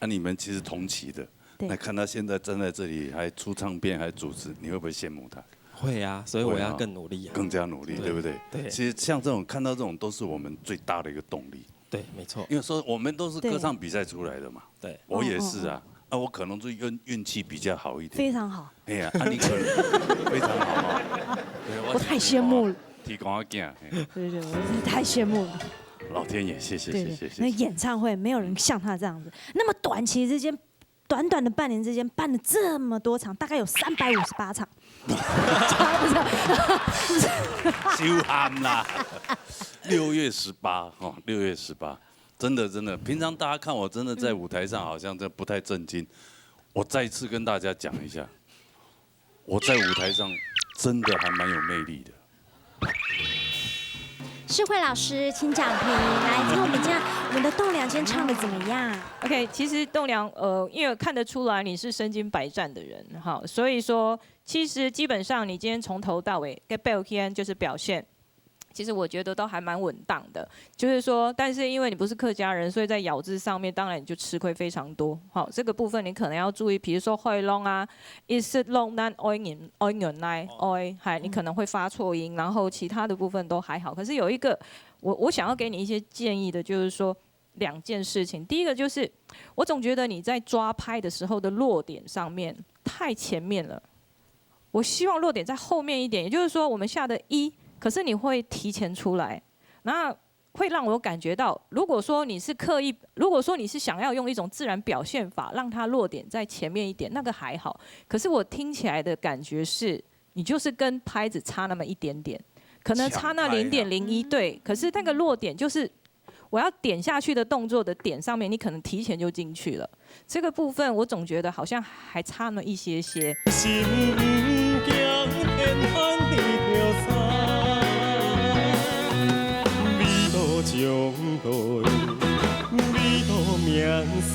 啊，你们其实同期的，对。那看他现在站在这里还出唱片还主持，你会不会羡慕他？会啊，所以我要更努力啊。会啊，更加努力，对，对不对？对。其实像这种，看到这种都是我们最大的一个动力。对，没错。因为说我们都是歌唱比赛出来的嘛。对。我也是啊，嗯，嗯，嗯。啊，我可能就运，运气比较好一点。非常好。哎呀，啊，你可能非常好啊。对，我太羡慕了。提供我囝，嘿。对，对，我真的太羡慕了。老天爷，谢谢，对，对，谢谢，谢谢。那演唱会没有人像他这样子，那么短期之间，短短的半年之间办了这么多场，大概有三百五十八场。差不多。收含啦。六月十八，哦，六月十八，真的，真的，平常大家看我真的在舞台上好像这不太正经，我再一次跟大家讲一下，我在舞台上真的还蛮有魅力的。世慧老师，请讲评。来，听我们这样，我们的栋梁今天唱得怎么样？OK，其实栋梁，呃，因为看得出来你是身经百战的人，哈，所以说，其实基本上你今天从头到尾，跟表现就是表现，其实我觉得都还蛮稳当的。就是说，但是因为你不是客家人，所以在咬字上面，当然你就吃亏非常多。好，这个部分你可能要注意，比如说海浪啊，一直浪难爱人，爱人来，爱，嗨，你可能会发错音，然后其他的部分都还好。可是有一个，我，我想要给你一些建议的，就是说两件事情。第一个就是，我总觉得你在抓拍的时候的落点上面太前面了。我希望落点在后面一点，也就是说，我们下的一，可是你会提前出来，那会让我感觉到，如果说你是刻意，如果说你是想要用一种自然表现法，让它落点在前面一点，那个还好。可是我听起来的感觉是，你就是跟拍子差那么一点点，可能差那零点零一，抢拍啊。对，可是那个落点就是我要点下去的动作的点上面，你可能提前就进去了。这个部分我总觉得好像还差那么一些些。心驚天翻地跳山，味道中国，味道名山。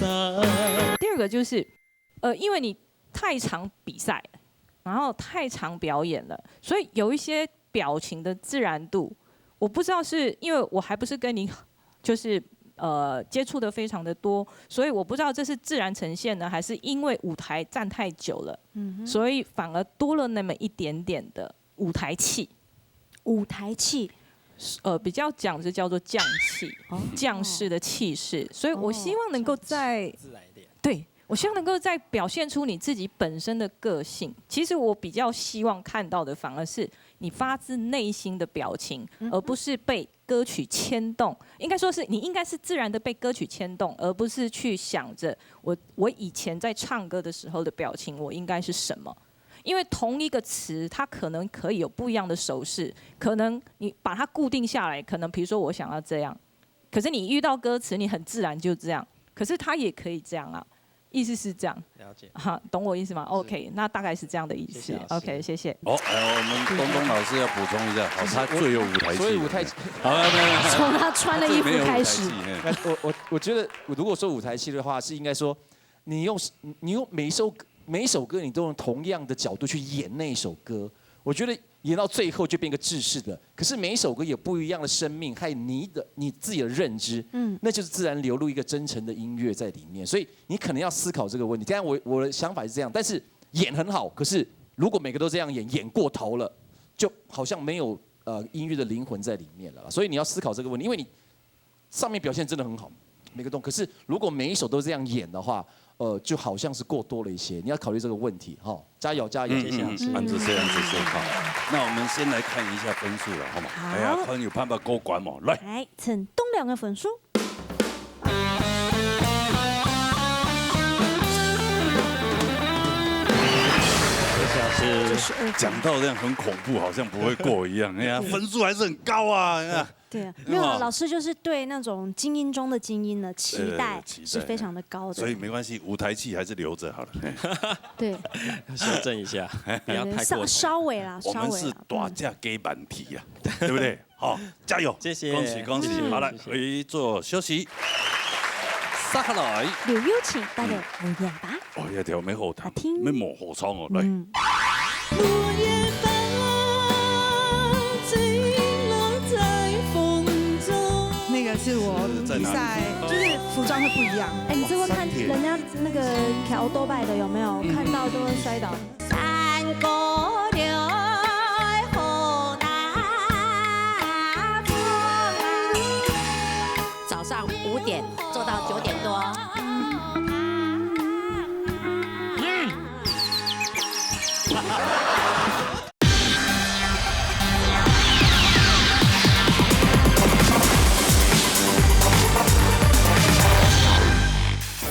第二个就是，呃，因为你太常比赛，然后太常表演了，所以有一些表情的自然度，我不知道是因为我还不是跟你就是，呃，接触的非常的多，所以我不知道这是自然呈现呢，还是因为舞台站太久了，嗯哼。所以反而多了那么一点点的舞台气。舞台气？呃，比较讲是叫做匠气，哦。匠士的气势。所以我希望能够在，哦，匠气。自然一点。对，我希望能够再表现出你自己本身的个性。其实我比较希望看到的反而是你发自内心的表情，嗯哼。而不是被歌曲牵动。应该说是你应该是自然的被歌曲牵动，而不是去想着我，我以前在唱歌的时候的表情，我应该是什么。因为同一个词，它可能可以有不一样的手势，可能你把它固定下来，可能比如说我想要这样，可是你遇到歌词，你很自然就这样，可是它也可以这样啊，意思是这样。了解。哈，懂我意思吗？谢谢。OK，那大概是这样的意思。谢谢老师。OK，谢谢。好，来，我们东东老师要补充一下，好，他最有舞台气。所以舞台，好，没有，没有，没有。从他穿的衣服开始。最没有舞台气，嘿。那我，我，我觉得，如果说舞台气的话，是应该说，你用，你用每一首歌，每一首歌你都用同样的角度去演那一首歌，我觉得演到最后就变个制式的。可是每一首歌有不一样的生命，还有你的，你自己的认知，嗯。那就是自然流露一个真诚的音乐在里面。所以你可能要思考这个问题。当然我，我的想法是这样，但是演很好，可是如果每个都这样演，演过头了，就好像没有，呃，音乐的灵魂在里面了啦。所以你要思考这个问题，因为你上面表现真的很好，每个都。可是如果每一首都这样演的话，呃，就好像是过多了一些。你要考虑这个问题哈，加油加油！嗯，谢谢老师。嗯，嗯，嗯，嗯，谢谢，谢谢，好。那我们先来看一下分数了，好吗？好。哎呀，看有办法过关吗？来。来，请东梁的分数。谢谢老师。九十二分。讲到这样很恐怖，好像不会过一样。哎呀，分数还是很高啊，哎呀。对啊，没有啊，哇。老师就是对那种精英中的精英呢，期待，呃，期待，是非常的高的。所以没关系，舞台气还是留着好了。嘿。对。修正一下，不要太过头。对，稍，稍微啦，我们是稍微啦，嗯。大家给满题啊，对不对？好，加油！谢谢恭喜恭喜！谢谢好，来谢谢回座休息。杀下来，刘友庆帶來無言吧。哦，這條沒好聽，好聽沒無好唱哦，來。嗯，落葉花，墜落在風中。那个是我是在哪里比赛，就是服装会不一样。哎，你这个看人家那个騎歐多拜的有没有？看到就会摔倒。山歌流，好大風啊。早上五点做到九点多。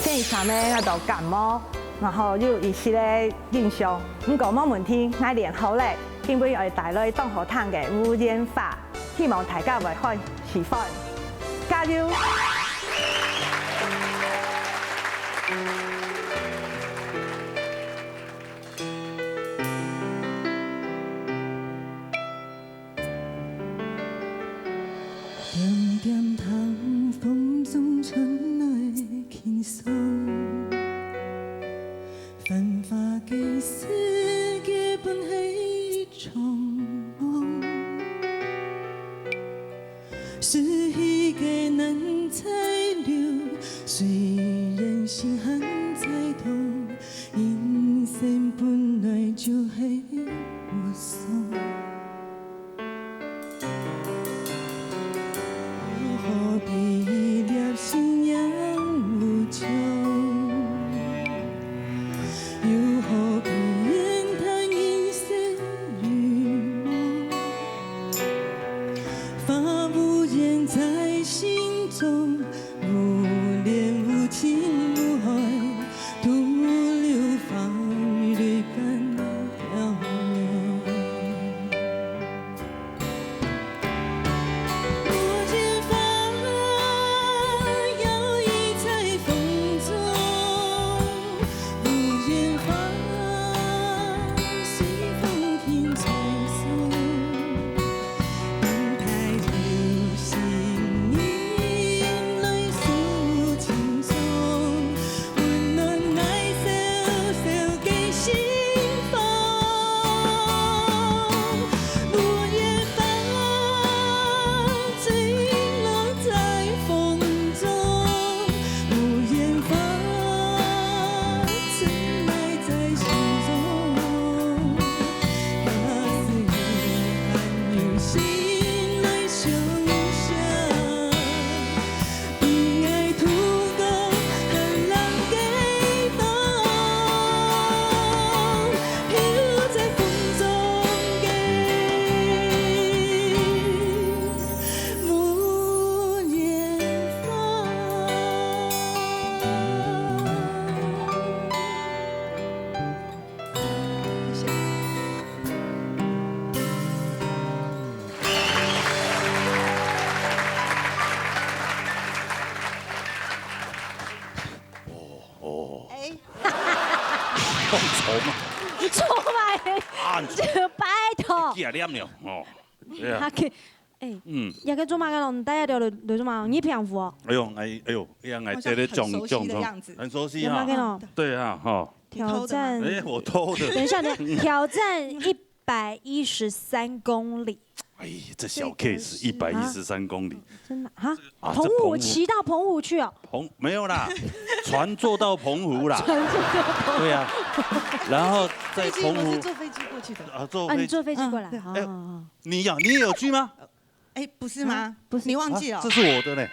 前一站呢，𠊎就感冒，然後有一息个影響。毋過無問題，𠊎練好咧，今晡日愛帶來當好聽个《無言花》，希望大家會歡喜歡。加油！ 恬恬聽風中傳來輕鬆，繁華个世界本係一場夢。逝去个難再留，雖然心還在痛，人生本來就係目送。 又何必一粒信仰無從？又何必言談人生愚妄？花無言在心中，無戀無情無愛，徒留花蕊般飄零。 落葉花，搖曳在風中，無言花，隨風輕吹送。等待有心人來訴情衷，溫暖𠊎小小个心房。 落葉花，墜落在風中，無言花，深埋在心中。假使有緣還有心來相惜， 哦，哎，放手嘛，你出來，啊，這个拜託。假念了哦，對啊，他可以，哎，嗯，也可以做麼个咯？你戴這條來做麼个？你平湖哦？哎呦，哎哎呦，哎呀，哎，好像這个很熟悉的状状样子很熟悉哈有麼个，咯？對啊哈，挑戰，哎，我偷的，等一下，等一下，挑戰一百一十三公里。哎，這小 case 一百一十三公里真的啊？啊，澎湖，這澎湖騎到澎湖去哦。澎沒有啦，船坐到澎湖啦，對啊，然後在飞机我澎湖是坐飞机过去的。啊坐啊，你飞机，坐飞机过来嗯啊？哎啊啊你呀，你有去嗎？哎，不是吗？你忘记了啊？這是我的呢，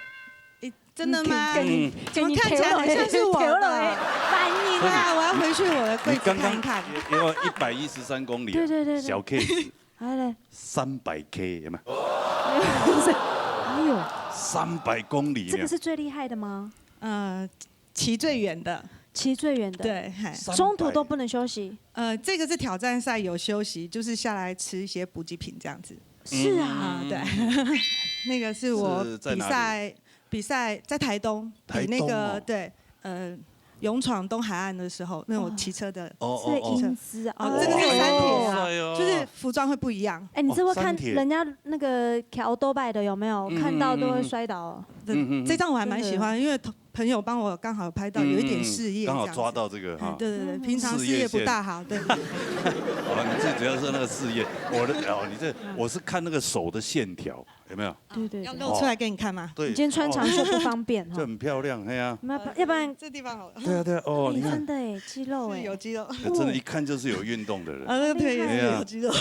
哎，真的吗？给你怎么看起来很像是我的？反应对啊，我要回去我的柜子你剛剛看一看。也也有一百一十三公里啊，對對對對小 case 哎嘞，三百 K 有沒有？哎呦，三百公里呢這個，是最厲害的嗎？呃，騎最遠的，騎最遠的，，对，嗨。三百中途都不能休息。呃，这个是挑战赛有休息，就是下来吃一些补给品这样子。是啊，啊，对，那个是我是在哪里比赛比赛在台东，比那台东哦个对，呃，勇闯东海岸的时候，那种骑车的。哦，哦，哦。是英姿啊。哦，这个是有三铁啊，哦。就是服装会不一样。哎，你这会看人家那个騎オートバイ的有没有？哦。看到都会摔倒哦。嗯，嗯，嗯。这张我还蛮喜欢，真的。因为同，朋友帮我刚好拍到有一点视野这样子。嗯，刚好抓到这个哈。哎，对，对，对，平常视野不大好，对。哦，你最主要是那个视野，我的，哦，你这，我是看那个手的线条。 有没有？对，对，对。要露出来给你看吗？对。你今天穿长袖不方便哈。哦。就很漂亮，嘿啊。那要不然，这地方好了。对啊，对啊，哦，哎，你看。真的哎，肌肉哎。是有肌肉。哎，真的，一看就是有运动的人。啊，那个腿也是有肌肉。哎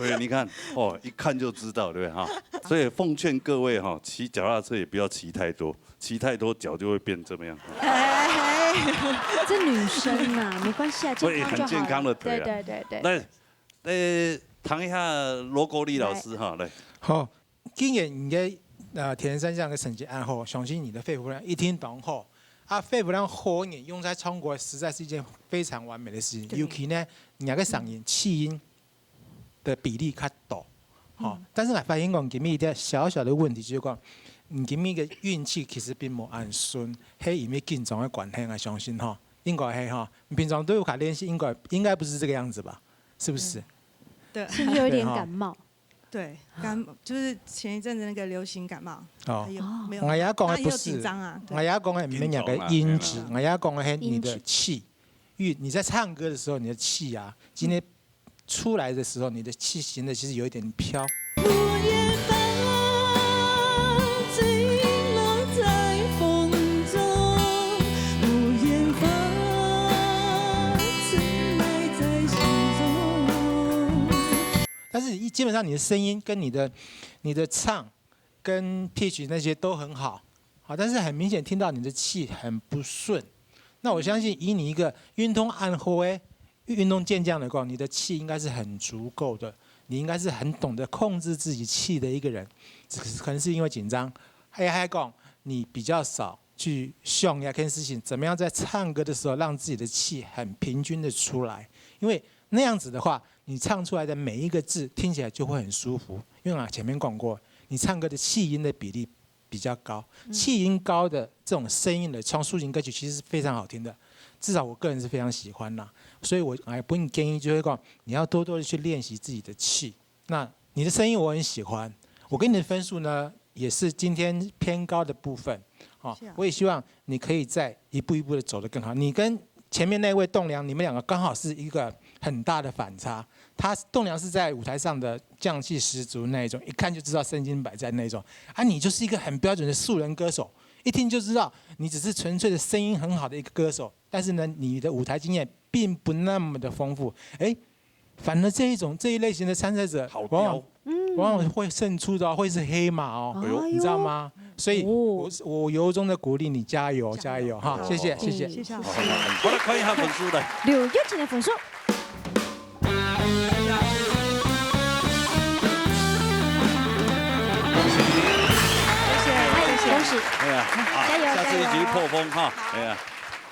呀。对，你看，哦，一看就知道，对不对哈？所以奉劝各位哈，骑脚踏车也不要骑太多，骑太多脚就会变这么样。哎，这女生呐，没关系啊，健康就好了。所以很健康的腿啊。对，对，对，对。来，呃，谈一下罗国立老师哈，来。好， 既然你个，呃，铁人三项个成绩恁好，相信你的肺活量一定當好。啊，肺活量好，你用在唱歌實在是一件非常完美的事情。對。尤其呢，你那個嗓音、氣音的比例較多。吼，嗯。但是𠊎發現講，今日一個小小的問題，就是講，你今日个運氣其實並無恁順，係因為緊張的關係，𠊎相信吼，應該係吼，你平常都有在練習，應該，應該不是這個樣子吧？是不是？嗯。對。是不是有一點感冒？對吼。 對，感，就是前一陣子那個流行感冒，哦。還有，哦。沒有，𠊎也講个不是，那也有緊張啊，對。𠊎也講个毋係若个音質，緊張啊，嘿啊。𠊎也講个係你的氣，音質。因為你在唱歌的時候，你的氣啊，今天出來的時候，你的氣型的其實有一點飄。但是基本上你的聲音跟你的，你的唱跟pitch那些都很好，好，但是很明顯聽到你的氣很不順。那我相信以你一個運動恁好欸，運動健將來講，你的氣應該是很足夠的，你應該是很懂得控制自己氣的一個人，只是可能是因為緊張，還，還講你比較少去想這件事情，怎麼樣在唱歌的時候讓自己的氣很平均的出來，因為那樣子的話，你唱出來的每一個字聽起來就會很舒服。因為啊，前面講過，你唱歌的氣音的比例比較高，嗯。氣音高的這種聲音的唱抒情歌曲其實是非常好聽的，至少我個人是非常喜歡啦。所以我，哎，本建議就是講，你要多多的去練習自己的氣。那你的聲音我很喜歡，我給你的分數呢，也是今天偏高的部分。哦，是啊。我也希望你可以再一步一步的走得更好。你跟前面那位棟樑，你們兩個剛好是一個很大的反差。他棟樑是在舞台上的將氣十足那一種，一看就知道身經百戰那一種。啊，你就是一個很標準的素人歌手，一聽就知道你只是純粹的聲音很好的一個歌手，但是呢，你的舞台經驗並不那麼的豐富。欸，反而這一種，這一類型的參賽者，好刁。往往，嗯。往往會勝出的會是黑馬哦，哎呦。你知道嗎？所以我，哦。我由衷的鼓勵你，加油，加油。加油哈，謝謝，哦。謝謝。謝謝老師。好，好，好，來看一下分數來。劉玉琴的分數。謝謝，謝謝。哎，恭喜。哎呀，啊，加油，下次一起去破風哈。加油。哎呀，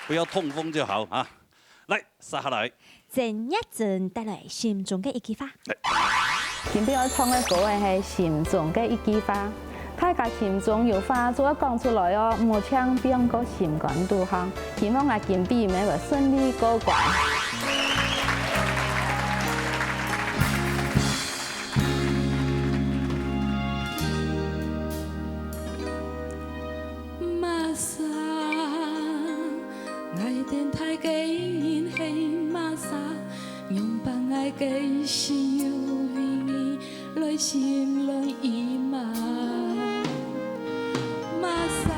不要痛風就好啊。 來，接下來。曾月珍帶來心中个一句話。今晡日愛唱个歌仔係心中个一句話。大家心中有話就愛講出來哦，毋好淨放過心肝肚項。希望𠊎今晡日會順利過關。 Masa，𠊎等大个人係masa，仰般𠊎个心又為你來心亂意亂。Masa，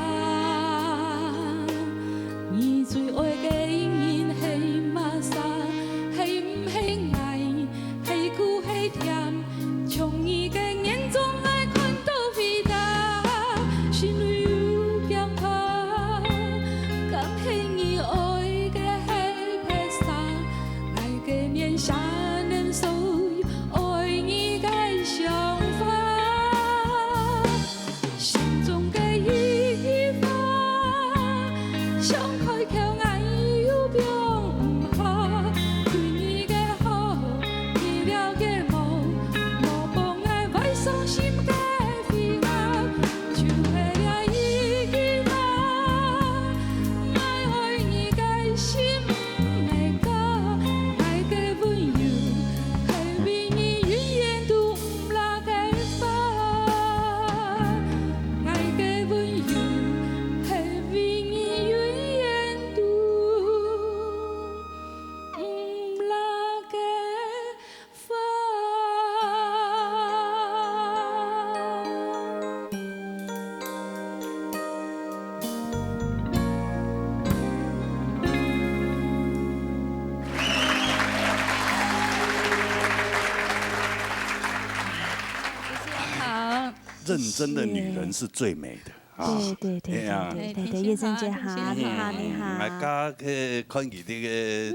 你最愛个人係masa，係毋係𠊎？ 係苦係甜，從你个眼中𠊎看到偉大，心內有驚怕，敢係你愛个係白沙？𠊎个面頰能受認真的女人是最美的啊。對，對，對，哎呀。對，對，對，對，月珍姐好，你好，你好。嗯，來，剛剛可以看你這個，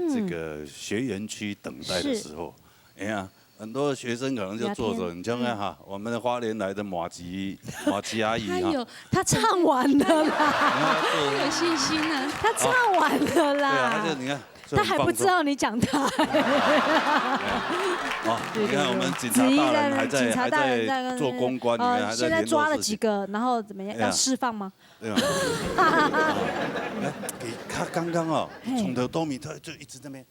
嗯。這個學員區等待的時候，是。哎呀，很多學生可能就坐著，聊天。你像看哈，嗯。我們的花蓮來的馬吉，馬吉阿姨哈。她有，她唱完了啦。她有信心啊。她唱完了啦。對啊，她就，你看，她還不知道你講她。哦，對，你看我們警察大人還在，對，對，對，警察大人在那邊，還在做公關，你看還在聯絡事情。哦，現在抓了幾個，然後怎麼樣？哎呀。要釋放嗎？對啊。你看，他剛剛哦，嘿。從頭到尾他就一直在那邊，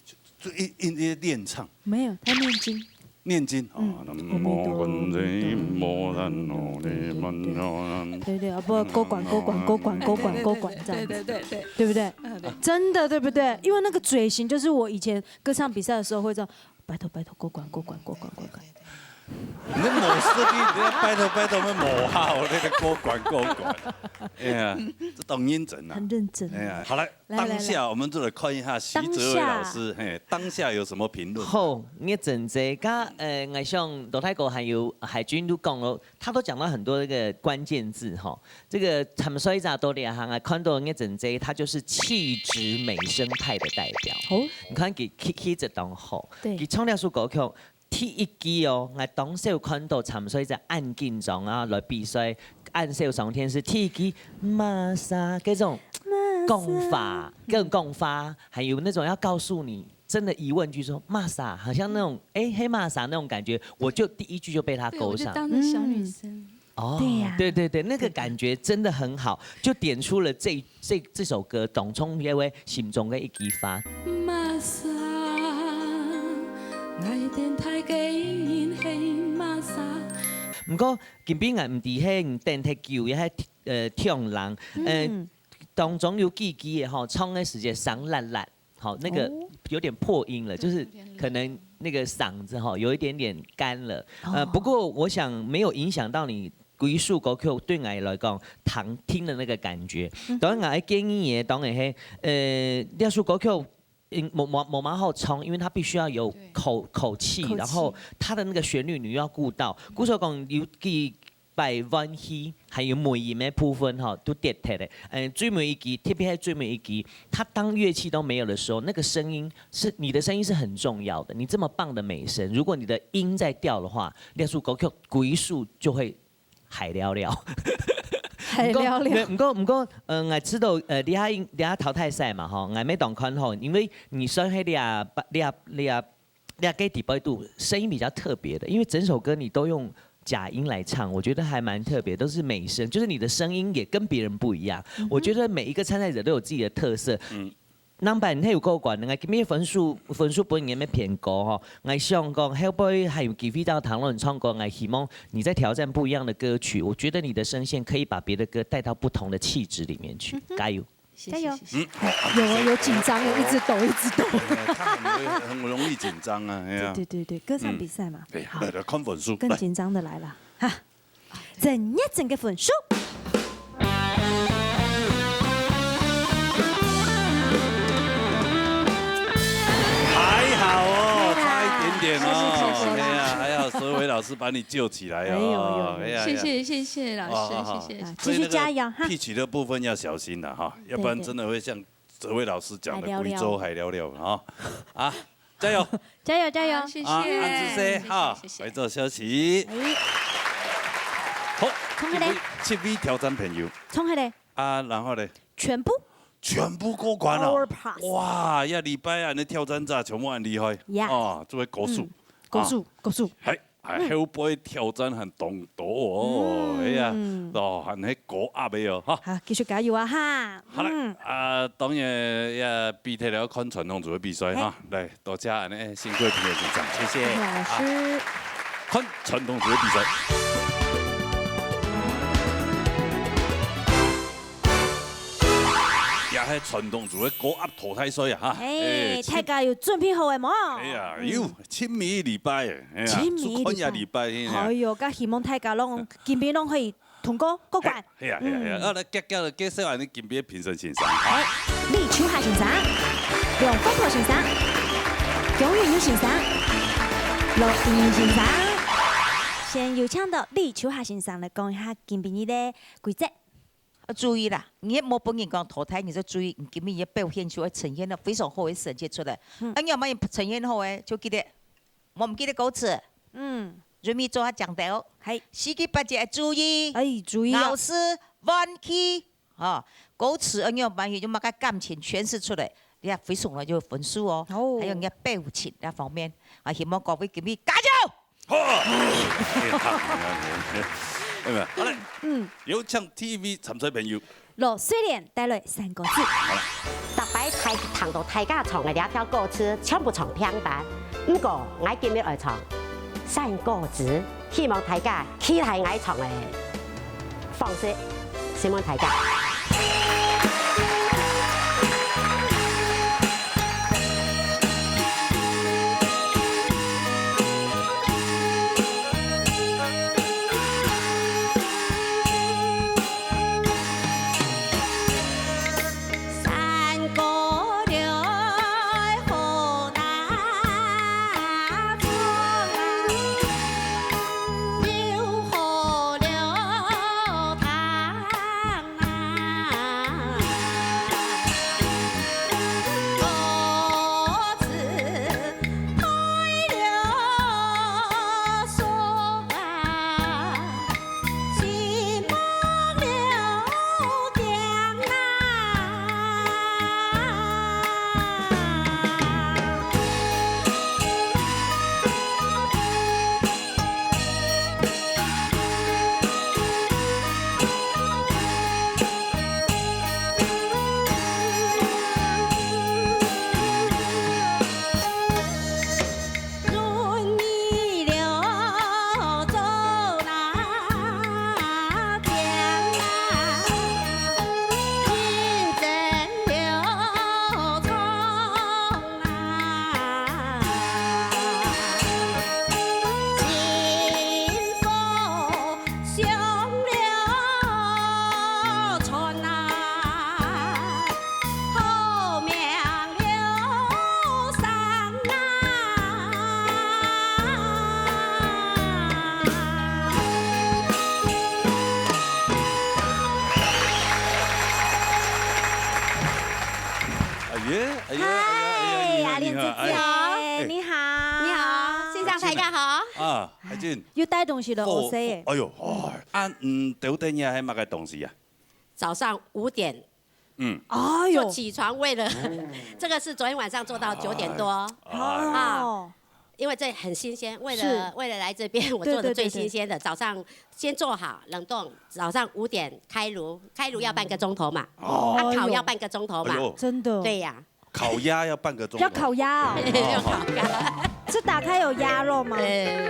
就，就一，一，一直練唱。沒有，他念經。 念經，嗯，哦，南無觀世音菩薩，南無，對，對，對，對，對，對，對，對，對，啊，不，勾管，勾管，勾管，勾管，勾管，這樣子，對，對，對，對。對不對？嗯，對。真的，對不對？因為那個嘴型就是我以前歌唱比賽的時候會這樣，拜託，拜託，勾管，勾管，勾管，勾管。你無實力，你要拜託，拜託，要無效，那個勾管，勾管。哎呀，這當認真啊。很認真。哎呀，好，來，來，來，來。當下我們就來看一下徐哲偉老師，當下。嘿，當下有什麼評論？好，月珍姐，佮，呃，𠊎想羅大哥還有海軍都講了，他都講到很多那個關鍵字哈。這個參賽者到這行啊，看到月珍姐，她就是氣質美聲派的代表。哦。你看佢，佢，佢這當好，對。佢唱這首歌曲， 第一句哦，𠊎當少看到參賽者恁緊張啊，來比賽，恁少上電視。第一句，麼儕，這種講法，這種講法，還有那種要告訴你，真的疑問句說，麼儕，好像那種，欸，係麼儕那種感覺，我就第一句就被他勾上。對，我就當成小女生。嗯。 哦，對呀。對，對，對，那個感覺真的很好，就點出了這，這，這首歌當中這位心中的一句話。麼儕，𠊎等大家人係麼儕。毋過，今晡日𠊎毋知係你等忒久，也係，呃，忒冷，呃，嗯。當中有幾句的吼，唱的時節聲辣辣。 好，那個哦。有點破音了，就是可能那個嗓子哈，有一點點乾了。哦。呃，不過我想沒有影響到你歸屬歌曲對𠊎來講，聽，聽的那個感覺。嗯哼。當然，𠊎建議也當然嘿，呃，這首歌曲，嗯，無，無，無蠻好唱，因為它必須要有口，對。口氣，口氣。然後它的那個旋律你又要顧到。故所講有幾 擺換氣，還有尾音的部分吼，都跌忒了。嗯，最尾一句，特別係最尾一句，它當樂器都沒有的時候，那個聲音是，你的聲音是很重要的。你這麼棒的美聲，如果你的音在掉的話，這首歌曲歸屬就會害了了。害了了。毋過，毋過，毋過，呃，𠊎知道，呃，這下，這下淘汰賽嘛，吼，𠊎乜當看好，因為你算係這，這，這 這個底背肚聲音比較特別的，因為整首歌你都用假音來唱，我覺得還蠻特別，都是美聲，就是你的聲音也跟別人不一樣。嗯哼。我覺得每一個參賽者都有自己的特色。嗯。人擺你有過關，𠊎今日分數，分數分你乜偏高吼。𠊎想講，後背還有機會再聽到你唱歌，𠊎希望你再挑戰不一樣的歌曲。我覺得你的聲線可以把別的歌帶到不同的氣質裡面去。嗯哼。加油！ 謝謝，加油。謝謝。嗯，好，有哦，有緊張，有一直抖，一直抖。哎呀，他很容易，很容易緊張啊，哎呀。對，對，對，對，歌唱比賽嘛。嗯。哎呀，好。來，來，看分數，更緊張的來了，哈。來。鄭月珍个分數。還好哦，厲害。差一點點哦。謝謝，謝謝啦。哎呀，還好，哲偉老師把你救起來哦。哎呦，呦，呦。哎呀，謝謝，謝謝老師，哦，好，好。謝謝。啊，繼續加油哈。所以那個pitch的部分要小心了哈。 要不然真的會像哲偉老師講的，海了了。歸屬海了了哈。啊，加油！加油，加油！好，謝謝。啊，恁仔細哈，謝謝，謝謝。回頭休息。哎。好，創下來。七位，七位挑戰朋友。創下來。啊，然後呢？全部？全部過關了。All pass。哇，這禮拜恁呢挑戰者全部恁厲害。Yeah。哦，做伙鼓手。嗯，鼓手，啊。鼓手。係。 哎，嗯。後背挑戰還當多哦，嗯。哎呀，哦，還係高壓的哦，哈。好，繼續加油啊，哈。好嘞，嗯。啊，當然也比賽了，看傳統組的比賽，哈。嘿。來，多謝恁呢辛苦的評委先生，謝謝。謝謝老師。啊，看傳統組的比賽。也係傳統組的高壓淘汰賽啊，哈。嘿，哎，大家有準備好个無？哎呀，嗯。有。 七尾禮拜誒，哎呀，七尾禮拜。就看這禮拜，哎呀。哎喲，該希望大家攏，今晡日攏可以通過，過關。係啊，係啊，係啊，嗯。啊，來，遽遽來介紹恁呢今晡日評審先生。哎，李秋霞先生，梁鳳婆先生，鍾韻如先生，羅英先生。先有請到李秋霞先生來講一下今晡日个規則。啊，注意啦，你無分人講淘汰，你就注意，你今晡日个表現就會呈現到非常好个成績出來。嗯。啊，你有無呈現好个，就記得，莫毋記得歌詞。嗯。準備做下講台哦。係。四句八節注意。哎，注意哦。老師，換氣。 吼，歌詞恁樣，萬一有麼个感情詮釋出來，你也非常來有分數哦。哦。還有你个表情那方面，啊，希望各位今日加油！好，哎呀，好嘞，嗯，有請T V參賽朋友。羅瑞蓮帶來三個字。逐擺大聽到大家唱个這條歌詞，全部唱平板。毋過，𠊎今日愛唱三個字。 希望大家期待𠊎唱个方式，承蒙大家。哎呀，哎呀，哎呀，哎呀，嗨，你好，蓮姐姐，哎，你好。你好，線上大家好。啊，海靜。又帶東西了，哦，哦，誰？哎呦，哦，啊，嗯，頭等夜係麼个東西呀？早上五點，嗯。哎呦。就起床，為了，這個是昨天晚上做到九點多。哎。哦。啊，因為這很新鮮，為了，是。為了來這邊，我做的最新鮮的，對，對，對，對。早上先做好，冷凍，早上五點開爐，開爐要半個鐘頭嘛，哦。啊，烤要半個鐘頭嘛。哎呦。真的。對呀。 烤鴨要半個鐘頭。要烤鴨哦。要烤鴨。是打開有鴨肉嗎？呃，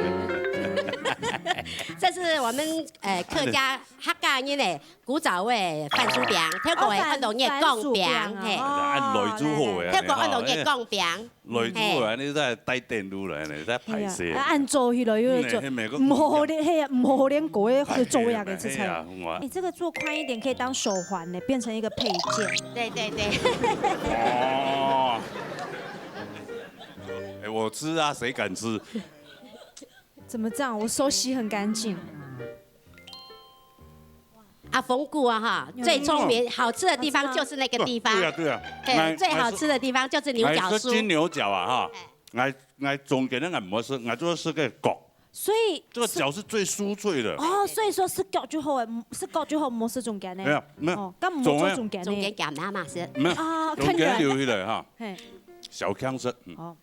這是我們，呃，客家，客家人的古早味番薯餅，哦，頭過會看到月光餅，番，番薯餅啊，嘿。哦，恁來煮好个，頭過看到月光餅，來煮好个，嘿。你再帶電路來呢，再歹勢。哎呀，啊，恁早起來又做，嗯，嘿，美國毋好連，嘿，毋好連過个做呀个，哎呀，這菜。哎呀，我 你這個做寬一點，可以當手環呢，變成一個配件。對，對，對。哦。哎，我吃啊，誰敢吃？怎麼這樣？我手洗很乾淨。啊，縫骨啊，哈，有。最聰明，好吃的地方就是那個地方。對啊，對啊。嘿，最好吃的地方就是牛角酥。哎，哎，這金牛角啊，哈，哎。 𠊎，𠊎中間个𠊎毋好食，𠊎就愛食个角。所以，這個角是最酥脆的。哦，所以說食角就好誒，食角就好，毋好食中間呢。沒有，沒有。哦，該毋好做中間呢。中間夾拿嘛是。沒有，啊，中間留起來哈。看遠。嘿。小強食，嗯。哦。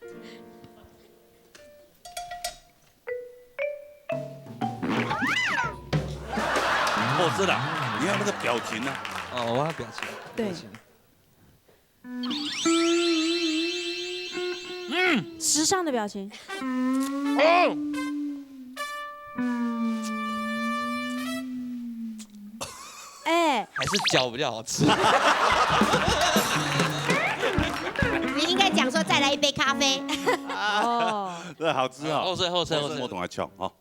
好吃啦，你看那個表情啊。哦，我要表情。對。表情。 嗯，時尚的表情。哦。哎。還是腳比較好吃。你應該講說再來一杯咖啡。哦。這好吃哦。好吃，好吃，好吃。我同佢搶哦。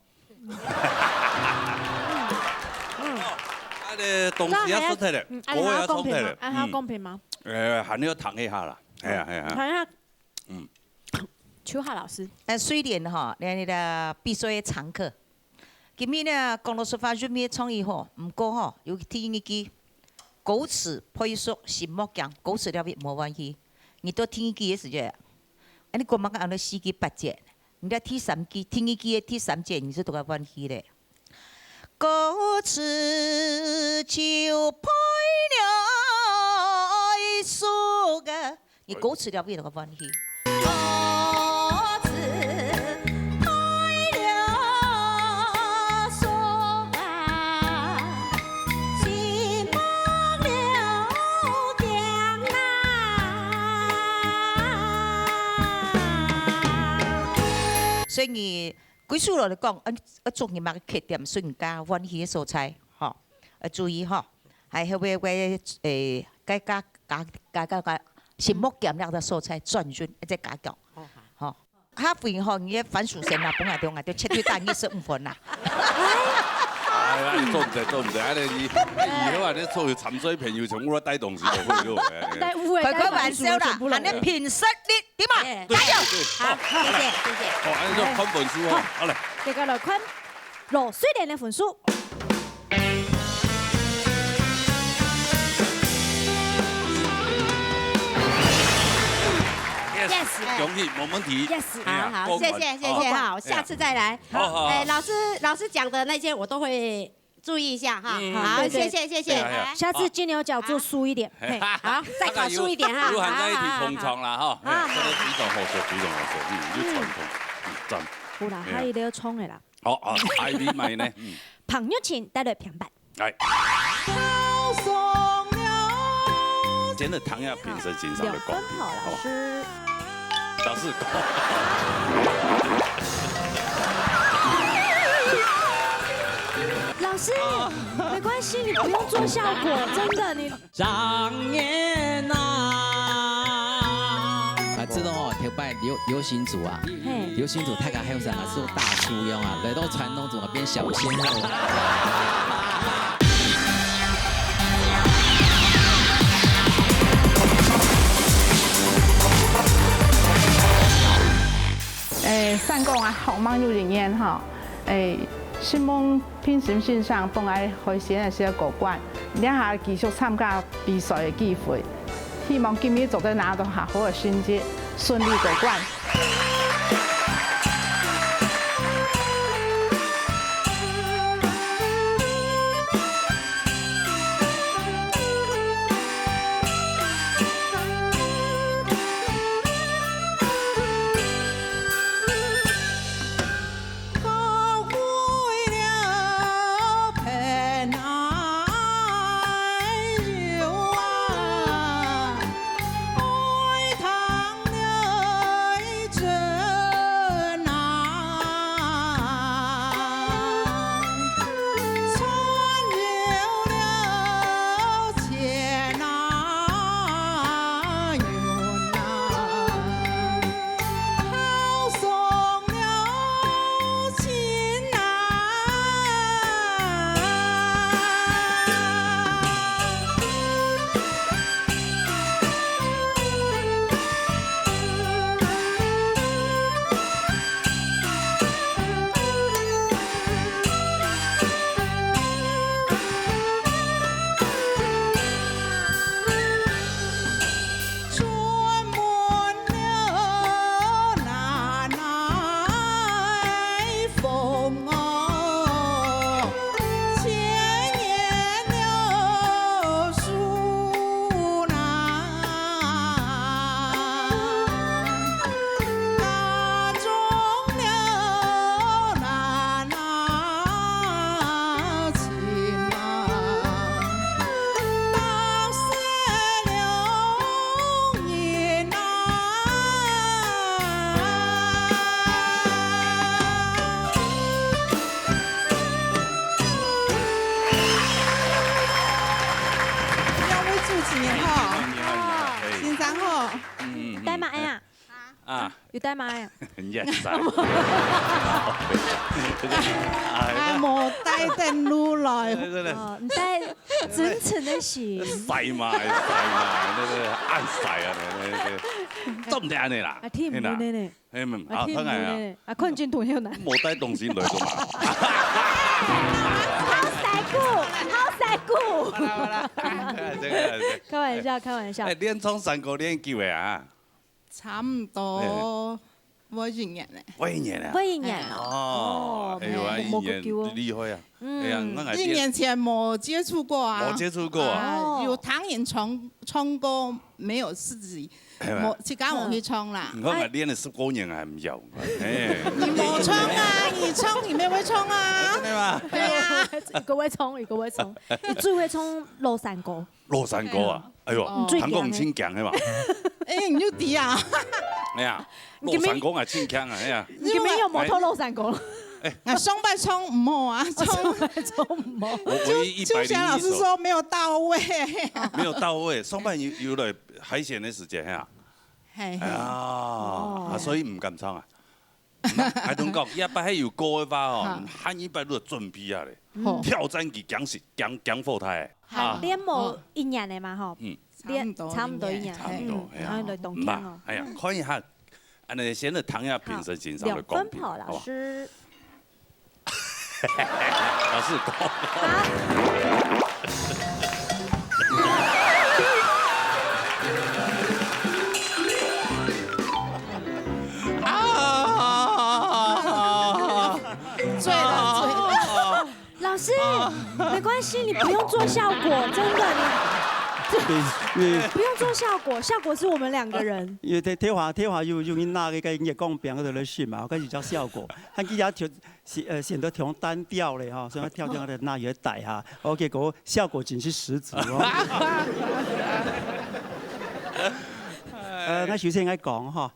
嗯。啊，你東西也食忒了，嗯，啊，你還要公平嗎？國語也唱忒了。啊，還要公平嗎？嗯。呃，還要談一下啦。哎呀，哎呀。談一下。嗯。秋霞老師。呃，雖然哈，你，你的比賽的常客，今日呢，講老實話，韻味創意吼，毋過吼，有第一句，高處倍速心莫驚，高處了無歡喜。你到第二句个時節，恁呢講嘛，恁呢四句八節，你到第三句，第二句个第三節，你就都較歡喜咧。高處就配了一宿啊。 你歌詞了邊个歡喜？歌詞配了索啊，寂寞了驚啊。所以你歸首落來講，呃，呃，祝你嘛个缺點，順家歡喜个所在，吼，呃，注意吼，還有會會，誒，該加 加加加加，心莫驚了个所在轉運，一直加強。好，好。吼，下回吼，你个番薯先啦，分𠊎兜，𠊎兜絕對打二十五分啦。哎呀，做毋得，做毋得，恁呢你，哎，以後啊，你做有摻水朋友，全部都帶東西就會了，哎。來，有的開開玩笑啦，帶番薯全部來。恁呢憑實力，對嘛？哎，加油！對，對，好，好，謝謝，謝謝。好，恁呢就看分數哦，好，來。大家來看羅瑞蓮个分數。 Yes，Yes，恭喜，無問題。Yes，哎呀，好，好，過關。謝謝，謝謝，好，好，下次再來。好，好，好。哎，老師，老師講的那些我都會注意一下哈。嗯，好，對，對。謝謝，謝謝。哎呀，哎呀。下次金牛角做輸一點。好。嘿，好，再考輸一點哈。有閒再一起捧場啦哈。好，好，好。哎，這個非常好笑，非常好笑，嗯，就傳統，嗯，讚。有啦，哎呀。還有一個衝的啦。 好，啊，下一位嘛呢？嗯。彭玉琴帶來平板。來。真的，唐雅評審欣賞的公平。兩分好，老師。哦。老師。老師，沒關係，你不用做效果，真的，你 張燕啊。啊，這種哦，頭擺流，流行組啊，嘿。流行組大家還有啥啊，做大叔樣啊，來到傳統組啊，變小鮮肉。誒，三個啊，好，網友人員哈，誒，承蒙 評審欣賞，分𠊎海鮮个小過關，這下繼續參加比賽个機會，希望今日做得拿到較好个成績，順利過關。兩位主持人好，你好，你好，你好，哎。先生好。嗯，嗯，嗯，帶麼个啊？哎。啊，有帶嗎？也使。哎，無帶等路來。對，對，對。哦，你帶真誠的心。使嘛，使嘛，對，對，恁使啊，對，對，對。做毋得恁呢啦。啊，聽毋明呢。嘿啦。哎，嗯，啊，啊，聽毋明呢。當然啊。啊，看真重要呢。無帶東西來做嘛。好辛苦，好辛苦。好啦，好啦，這個，這個。開玩笑，開玩笑。哎，連唱山歌連久的啊？ 差毋多，哎。會一年咧。會一年啊？會一年啊？哦，哦，哎喲，啊，嘿，一年無幾久哦。厲害啊！嗯。哎呀，𠊎還一年前無接觸過啊。無接觸過啊？啊，哦。有聽人唱，唱歌，沒有自己，哎呀。無，自家無去唱啦。你看嘛，哎。練了十多年還沒有，哎。你無唱啊，你唱，你也會唱啊。真的嗎？對啊。一個會唱，一個會唱。你最會唱老山歌。 老山歌啊，哎喲，哦。你最強的。聽講真強係嘛？哎，你就知啊。哎呀，你今晡，老山歌啊，真強啊，哎呀。你今晡有無偷老山歌？哎。啊，上擺唱毋好啊，唱，上擺唱毋好。我唯一一百零一首。秋霞老師說沒有到位。沒有到位，上擺有，有了海選的時間呀。嘿，嘿。哎呀，哦。啊，所以毋敢唱啊。 𠊎同你講，這擺還有歌个話哦，好。下一擺就準備啊咧，好。挑戰佢強勢，強，強火台。啊。還練無一年个嘛吼？嗯。練，差毋多一年。差毋多一年。差毋多，嗯，哎呀。然後來當強哦。嗯，哎呀，看一下，恁呢先來聽一下評審先生个公平，好，兩分好，好吧？老師。 老師講。啊！醉了，醉了。老師，沒關係，你不用做效果，真的，你，對，對。不用做效果，效果是我們兩個人。因為頭，頭下，頭下有，有人拿該個月光餅在該食嘛，該就叫效果。還其他就 選，呃，選擇挺單調咧哈，所以挑戰个難度也大哈。OK，結果效果真是十足哦。呃，𠊎首先來講哈，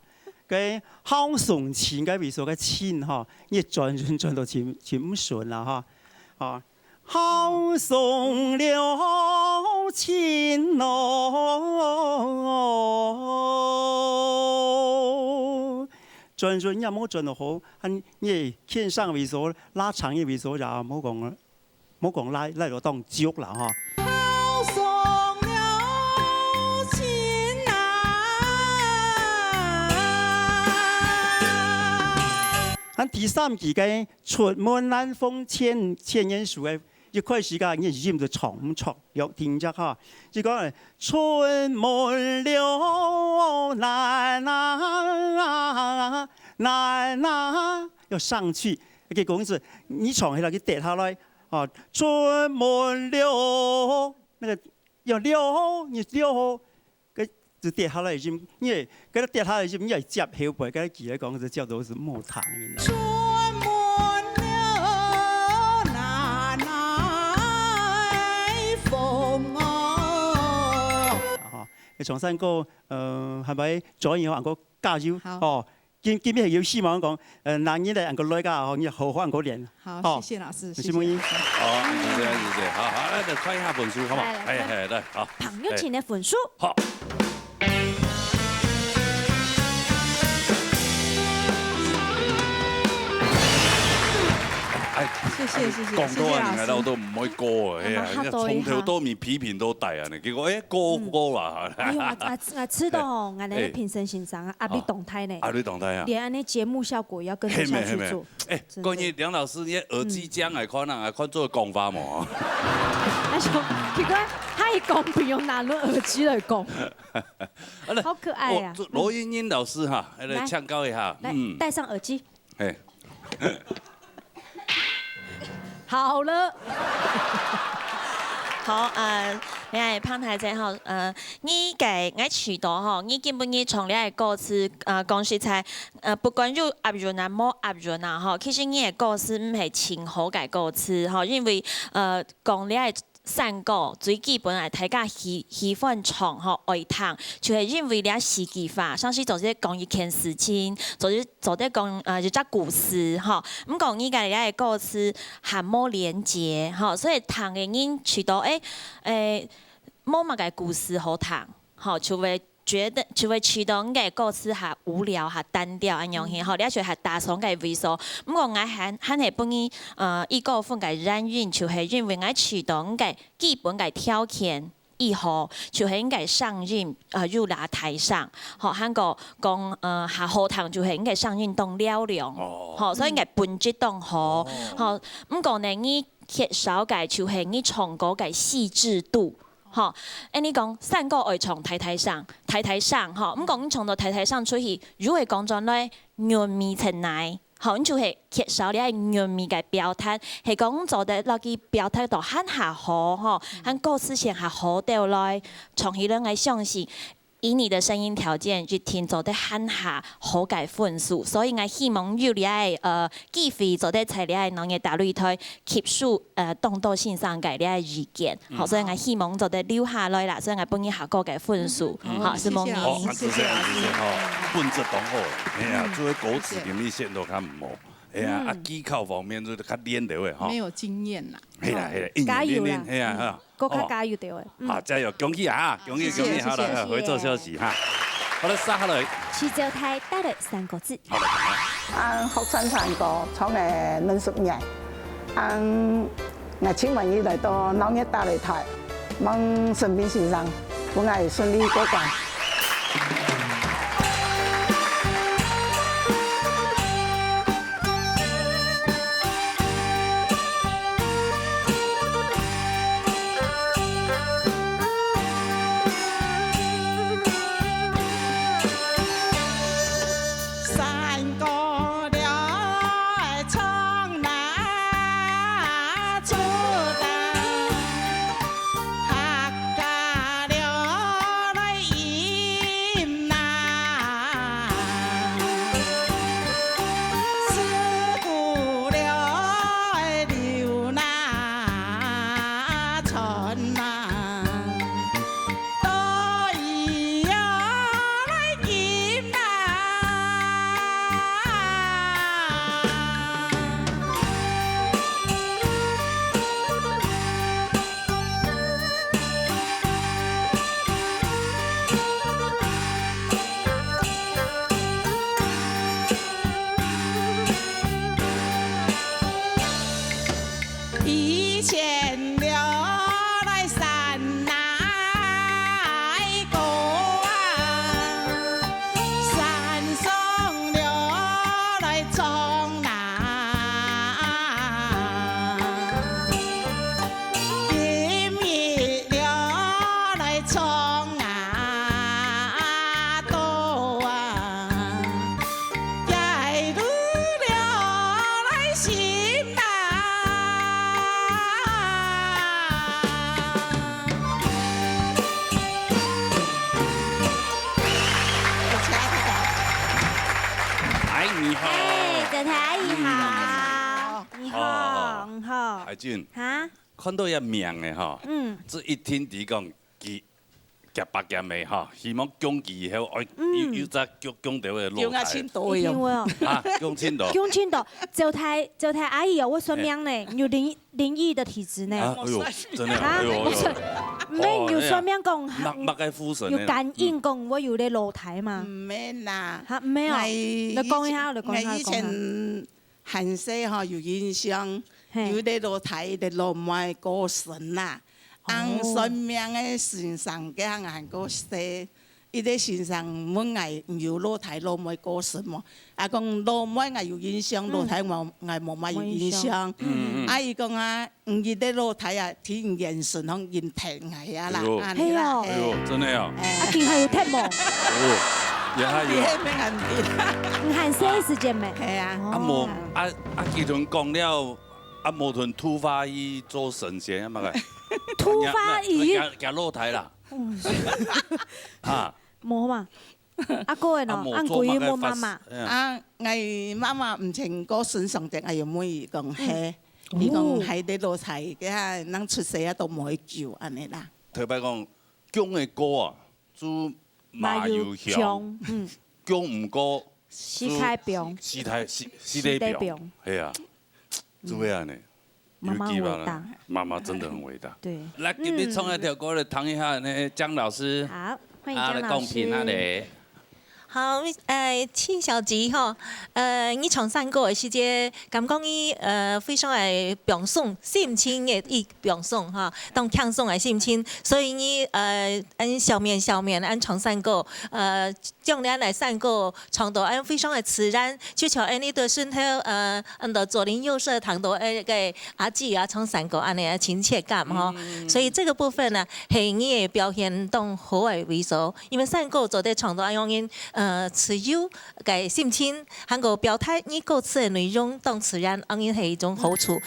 該好送親个位所个親哈，你轉音轉到真，真毋順啦哈。啊，好送了親哦。 轉音也無轉到好，還你牽上位所，拉長个位所也無講，無講拉，拉到當足啦哈。好送了親啊。還第三句个出門難逢千，千年樹个 一開始个，你音就唱毋著，要停一下哈。就講，出門了難啊，難啊，要上去。結果是你唱起來，佢跌下來，啊，出門了，那個要了，你了， 該就跌下來个音，因為該个跌下來个音，你愛接後背，該句來講，就叫做係無聽个啦。出門了難挨風哦。啊，吼，唱山歌，呃，還愛轉音，還過加油，好。哦， 今，今日有希望講，呃，男人來恁个來个吼，你好好恁个練。好，好。謝謝老師，謝謝。好，謝謝，謝謝。好，好，來，來看一下分數，好不好？來，來，哎，哎，來，好。朋友圈的分數。哎。好。哎，謝謝，謝謝，講到啊，謝謝老師。你看到都毋會過啊，哎呀，哎，人家從頭到尾批評都帶啊，你結果，哎，過，嗯。過了。哎呦，啊，啊，啊，知道哦，哎。俺那個評審先生啊，壓力當大呢。壓力當大啊。連恁呢節目效果也要跟著下去做。嘿，沒，嘿，沒。 哎，真的。關於梁老師，你耳機將來看啊，嗯。看做講話無？那就，奇怪，他一講，朋友拿了耳機來講。好啦，好可愛啊。我，羅英英老師哈，來，來。請教一下，來，嗯。戴上耳機。哎。好了。好，呃，你好，彭大姐吼，呃，你个，𠊎試著吼，你今晡日唱這个歌詞，呃，講實在， 呃，不管有押韻啊，無押韻啊，吼，其實你个歌詞毋係盡好个歌詞，吼，因為，呃，講這个山歌，最基本个大家喜，喜歡唱，吼，愛聽，就係因為這四句話，像係做得講一件事情，做得，做得講，呃，一隻故事，吼。毋過你个這个歌詞還無連結，吼，所以聽个人試著，誒，誒，無麼个故事好聽，吼，就會覺得就會試著𠊎个歌詞較無聊、較單調恁樣去吼，這就較打爽个位所。毋過𠊎還還係分你呃一個分个原因，就係因為𠊎試著𠊎个基本个條件已好，就係𠊎个聲音呃有拉大聲，吼，還過講呃較好聽，就係𠊎个聲音當嘹亮，吼，所以𠊎个本質當好，吼。毋過呢，你缺少个就係你唱歌个細緻度。 吼，恁呢講，山歌愛唱大大聲，大大聲，吼，毋過你唱到大大聲出去，又會講轉來，韻味在哪？吼，你就係缺少這韻味个表達，係講做得落去表達到還較好，吼，還歌詞先較好兜來，唱起來𠊎相信，以你个聲音條件，一定做得還較好个分數。所以𠊎希望有這个呃機會，做得在這个農業大擂台吸收 呃當多先生个這个意見，好，所以𠊎希望做得留下來啦，所以𠊎分你較高个分數，好，承蒙你。好，恁仔細，恁仔細吼，本質當好，哎呀，做个歌詞能力先都較毋好，哎呀，啊技巧方面就較練了个吼。沒有經驗啦。係啦係啦，一年練練，係啊哈。 閣較加油對。好，加油，恭喜啊，恭喜恭喜，好了，回座休息哈。好了，接下來，徐州台帶來三個字。好了，啊，學唱山歌，唱了二十年，啊，𠊎盡滿意來到鬧熱大擂台，望沈冰先生分𠊎順利過關。 哎，你好。哎，小太阿姨好。你好，你好。海俊，哈？看到這名个哈，嗯，這一聽就講佢夾巴夾个哈，希望降級以後，哎，有有隻降降到个落台。降啊，盡多个哦。啊，降盡多。降盡多，小太小太阿姨哦，𠊎算命呢，有靈靈異个體質呢。啊，哎喲，真个，哎喲，哎喲。 毋係有算命講，麼麼个附身呢？有感應講𠊎有咧落台嘛？毋係啦，哈，毋係哦。你講一下，你講一下，我以前還細吼，有印象，有一個落台，一個老妹過身啦。恁算命个先生佢還過世，一個先生問𠊎有落台老妹過身無？啊講老妹𠊎有印象，落台𠊎𠊎無麼有印象。啊佢講啊， 你一個落台啊，聽眼神好認得𠊎啊啦，恁呢啦。係哦。哎喲，真个啊。啊，佢還有聽無？哎喲，也還有。你還沒恁定。你還細時節咩？係啊。啊無，啊啊，佢同講了，啊無同土法去做神仙啊嘛个。土法去？行行落台啦。啊。無嘛。 啊，過个喏，恁佢有問媽媽。啊，𠊎媽媽毋曾過身上頂，𠊎有問佢講係，佢講係在落台，佢講出世啊都無幾久恁呢啦。頭擺講，降个高啊，就馬有香，嗯，降毋高，死太平，死太死死太平，係啊，就會恁呢。 媽媽偉大，媽媽真的很偉大。對，來，今日唱一條歌來聽一下呢，江老師。好。歡迎啊，來講評啊咧。好，呃，陳小姐吼，呃，你唱山歌个時節，感覺你，呃，非常个放鬆，心情个一放鬆哈，當輕鬆个心情，所以你，呃，恁笑面笑面，恁唱山歌，呃，將你恁个山歌唱到恁非常个自然，就像恁呢對脣頭，呃，恁多左鄰右舍聽到，呃，个阿姊啊唱山歌恁呢个親切感吼。所以這個部分呢， 係你个表現當好个位所，因為山歌做得唱到恁樣，呃，自由个心情，還過表達你歌詞个內容當自然，恁樣係一種好處。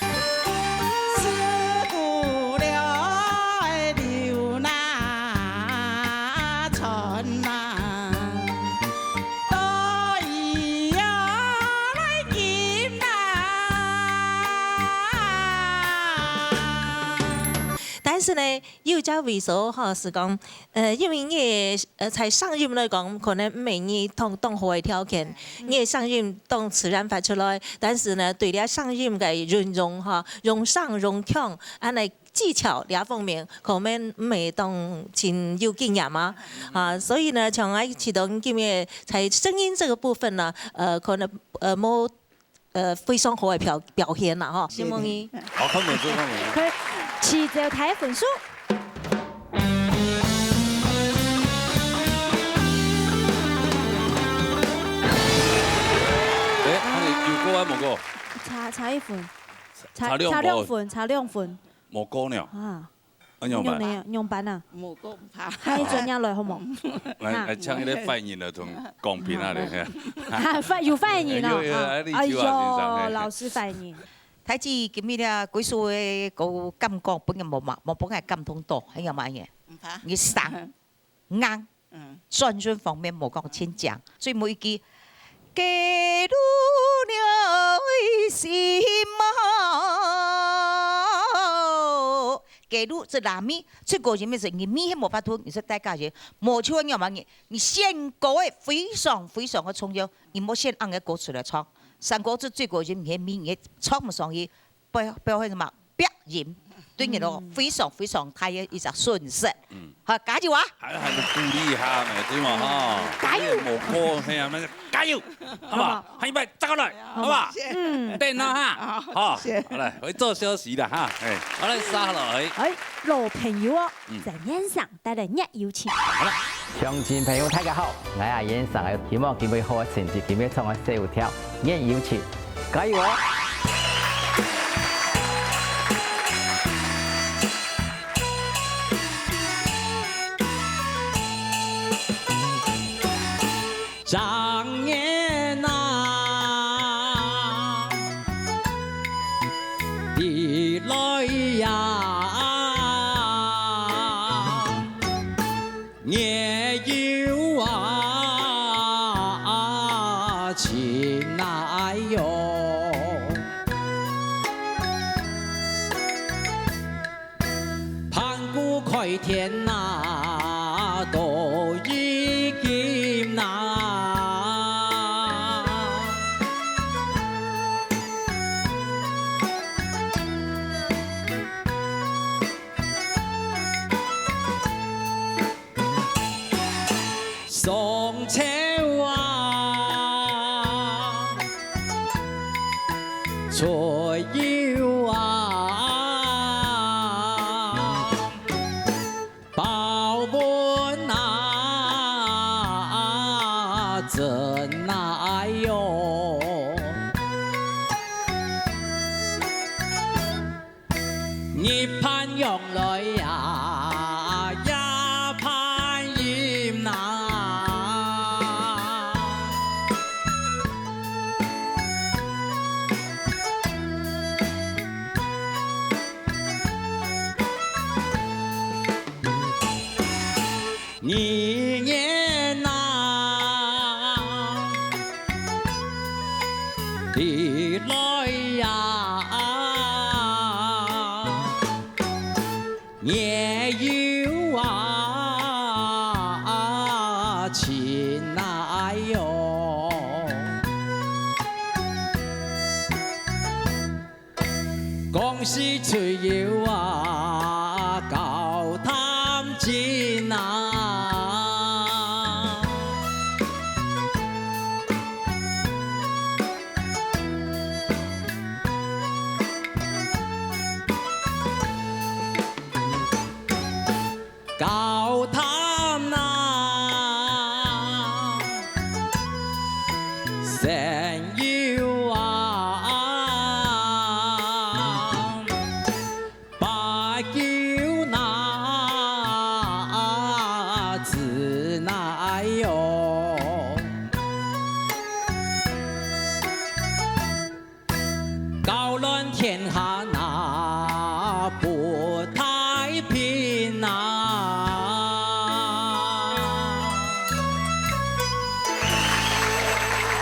但是呢， 有一隻位所吼，係講，呃，因為你个，呃，在聲音來講，可能毋係你當，當好个條件，你个聲音當自然發出來，但是呢，對這聲音个運用吼，用聲用腔，恁呢技巧這方面，可能毋係當盡有經驗啊。啊，所以呢，像𠊎知道你今日在聲音這個部分呢，呃，可能，呃，無 呃，非常好个表，表現啦，吼，承蒙你。好，看分數，看分數。佢試著大分數。欸，啊，你有過啊，無過？差，差一分。差，差兩分。差兩分，差兩分。無過呢。啊。 啊，仰般？仰呢？仰般啊？無講怕。下一轉也來好無？來，哈。來，請彼个犯人來同公平啊，來。哈，犯，有犯人哦。有，有，啊，你就啊，先生，嘿。哎喲，老師犯人。大姊今日啊，歸首个个感覺，本人無嘛，無本人感動到，還有麼个？毋怕。你生，硬。 嗯。轉身方面無講親像，最尾一句，街路了為什麼？街路這拉咪，最高人民是你咪係無法度，你是代價人，無就仰般你，你選歌个非常非常个重要，你莫選恁个歌出來唱，山歌是最高人民係咪，你唱毋上去， 表，表現什麼？鼻音，對你來講非常非常大个一隻損失。嗯。好，加油啊！還，還係鼓勵下嘛，對嘛，哈？加油！無過，係啊，那加油，好不好？好不好？下一擺再過來，好不好？嗯。等啊，哈。好，好，謝謝。好，來，回做休息了，哈。哎，好，來，沙老，哎。哎，老朋友哦，嗯。在線上帶來熱友情。好了。鄉親朋友，大家好，𠊎阿燕上，希望今日好个成績，今日唱个小調，熱友情。 加油哦！朋友啊，把酒拿，只拿哟。 搞乱天下那不太平啊。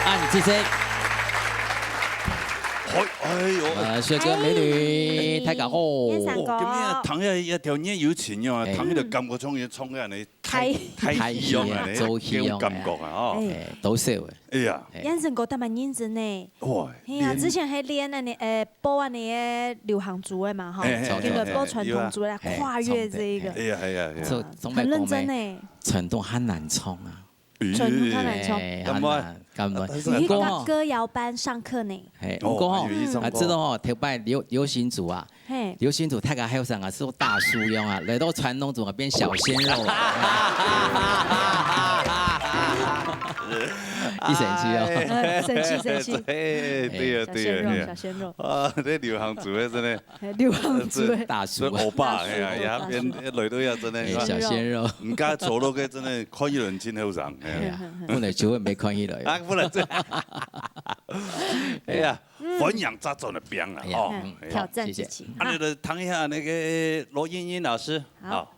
啊，你这些，嗨，哎呦，呃，帅哥美女，哎，大家好。燕山哥。哦，今日啊，听一下，一条音乐有情哟，哎。听起来感觉像，像个呢，太，太，太戏样啊，太戏啊，呢，做戏样啊。这种感觉啊，哦。哎。哎，都是的。哎呀。哎。燕山哥，他蛮认真呢。 哇，係啊，連之前還練恁呢，呃，播恁呢个流行組个嘛，吼，嘿，嘿，今日播傳統組个來跨越這一個，嘿，嘿，嘿。哎呀，哎呀，哎呀。這，這很認真呢。傳統還難唱啊。傳統較難唱。哎，還難，敢問。但是你去歌謠班上課呢。嘿，哦，毋過吼，還有一種啊，這種吼，頭擺流，流行組啊， 嘿。流行組大家還有啥啊，是大叔樣啊，來到傳統組啊，變小鮮肉啊。一生氣哦。哎，生氣，生氣。哎，對啊，小鮮肉，對啊，對啊。小鮮肉。啊，這流行組的真的，哎，流行組的。大叔啊。這歐巴，哎呀，也變，哎，來到也真的，哎，小鮮肉。人家走路个真的看起來真後生，哎呀。哎呀，本來就會沒看起來。啊，本來就。哎呀， 歡迎再轉來變啊，哎呀，哦，嗯，哎呀。挑戰自己。謝謝。啊，你來聽一下那個羅燕燕老師，好。好。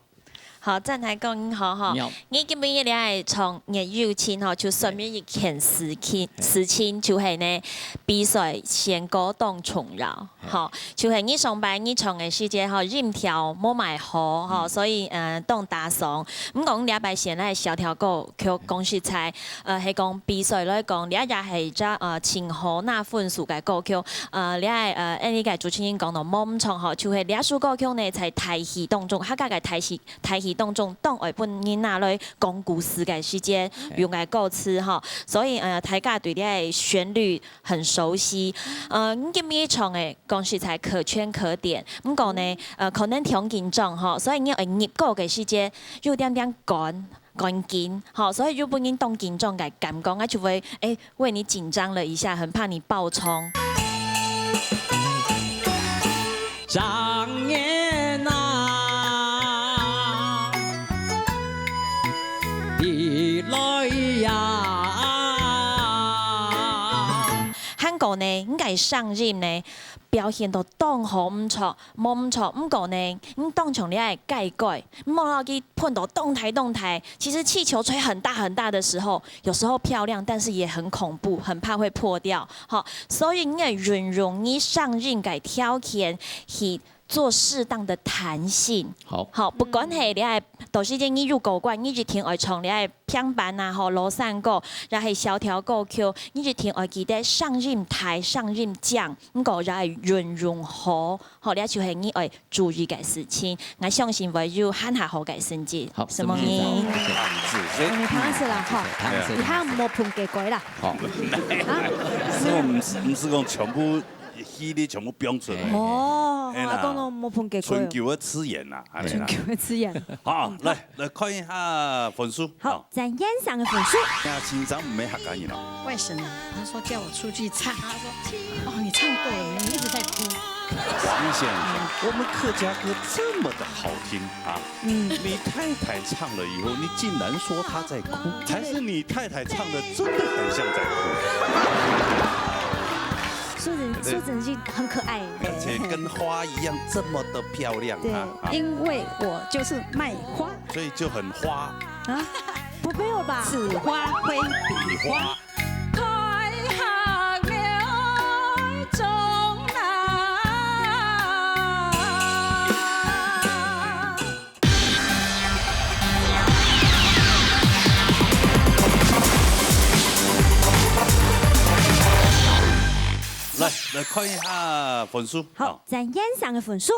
好，站台講你好哈。你好。你今晡日來唱《月有情》吼，就說明一件事情，嘿。事情就係呢，比賽先歌當重要，嘿。吼，就係你上擺你唱个時節吼，音調無買好吼，嗯。所以，呃，當打爽。毋過這擺先來小調歌曲，講實在， 呃，係講比賽來講，這也係一隻，呃，盡好拿分數个歌曲。呃，這，呃，𠊎俚个主持人講到無毋著吼，就係這首歌曲呢，在大戲當中，客家个大戲，大戲當中，當愛分人拿來講故事个時節，嘿。用个歌詞吼。所以，呃，大家對這个旋律很熟悉。呃，你今晡日唱个，講實在可圈可點。毋過呢，呃，可能忒緊張吼，所以你愛入歌个時節，有點點趕。 趕緊，吼，所以就分人當緊張个感覺，啊就會，欸，為你緊張了一下，很怕你爆衝。狀元啊，你來呀！還過呢，你个聲音呢，表現到當好，毋錯，無毋錯。毋過呢，你當像你个雞蓋， 莫讓佢噴到當大當大。其實氣球吹很大很大的時候，有時候漂亮，但是也很恐怖，很怕會破掉。好，所以你愛運用你聲音个條件去做適當的彈性。好。好，不管係你愛，到時間你入高關，你一定愛唱你个平板啊，吼，老山歌，也係小調歌曲，你一定愛記得聲音大，聲音靚，毋過也愛運用好。 好，這就係你愛注意个事情。𠊎相信會有還較好个成績。好，承蒙你。承蒙你。謝謝。你聽下啦，吼。謝謝，謝謝。以後莫噴雞蓋啦。好。啊？所以毋係，毋係講全部氣力全部放出來。哦，係啦。我講到莫噴雞蓋哦。春秋个自然啦，係啦。春秋个自然。好，來，來看一下分數。好，好。 展燕上个分數。那欣賞毋係客家人哦。外省人，他說叫我出去唱，他說，哦，你唱夠了，你一直在哭。欣賞，我們客家歌這麼的好聽啊，嗯。你太太唱了以後，你竟然說她在哭，哦，對。還是你太太唱的真的很像在哭？素贞，對。素贞是很可愛。而且跟花一樣這麼的漂亮啊，對，啊。因為我就是賣花。 所以就很花。啊？不，沒有吧？此花非彼花。開行了中啊。來，來看一下分數。好，啊。展燕上个分數。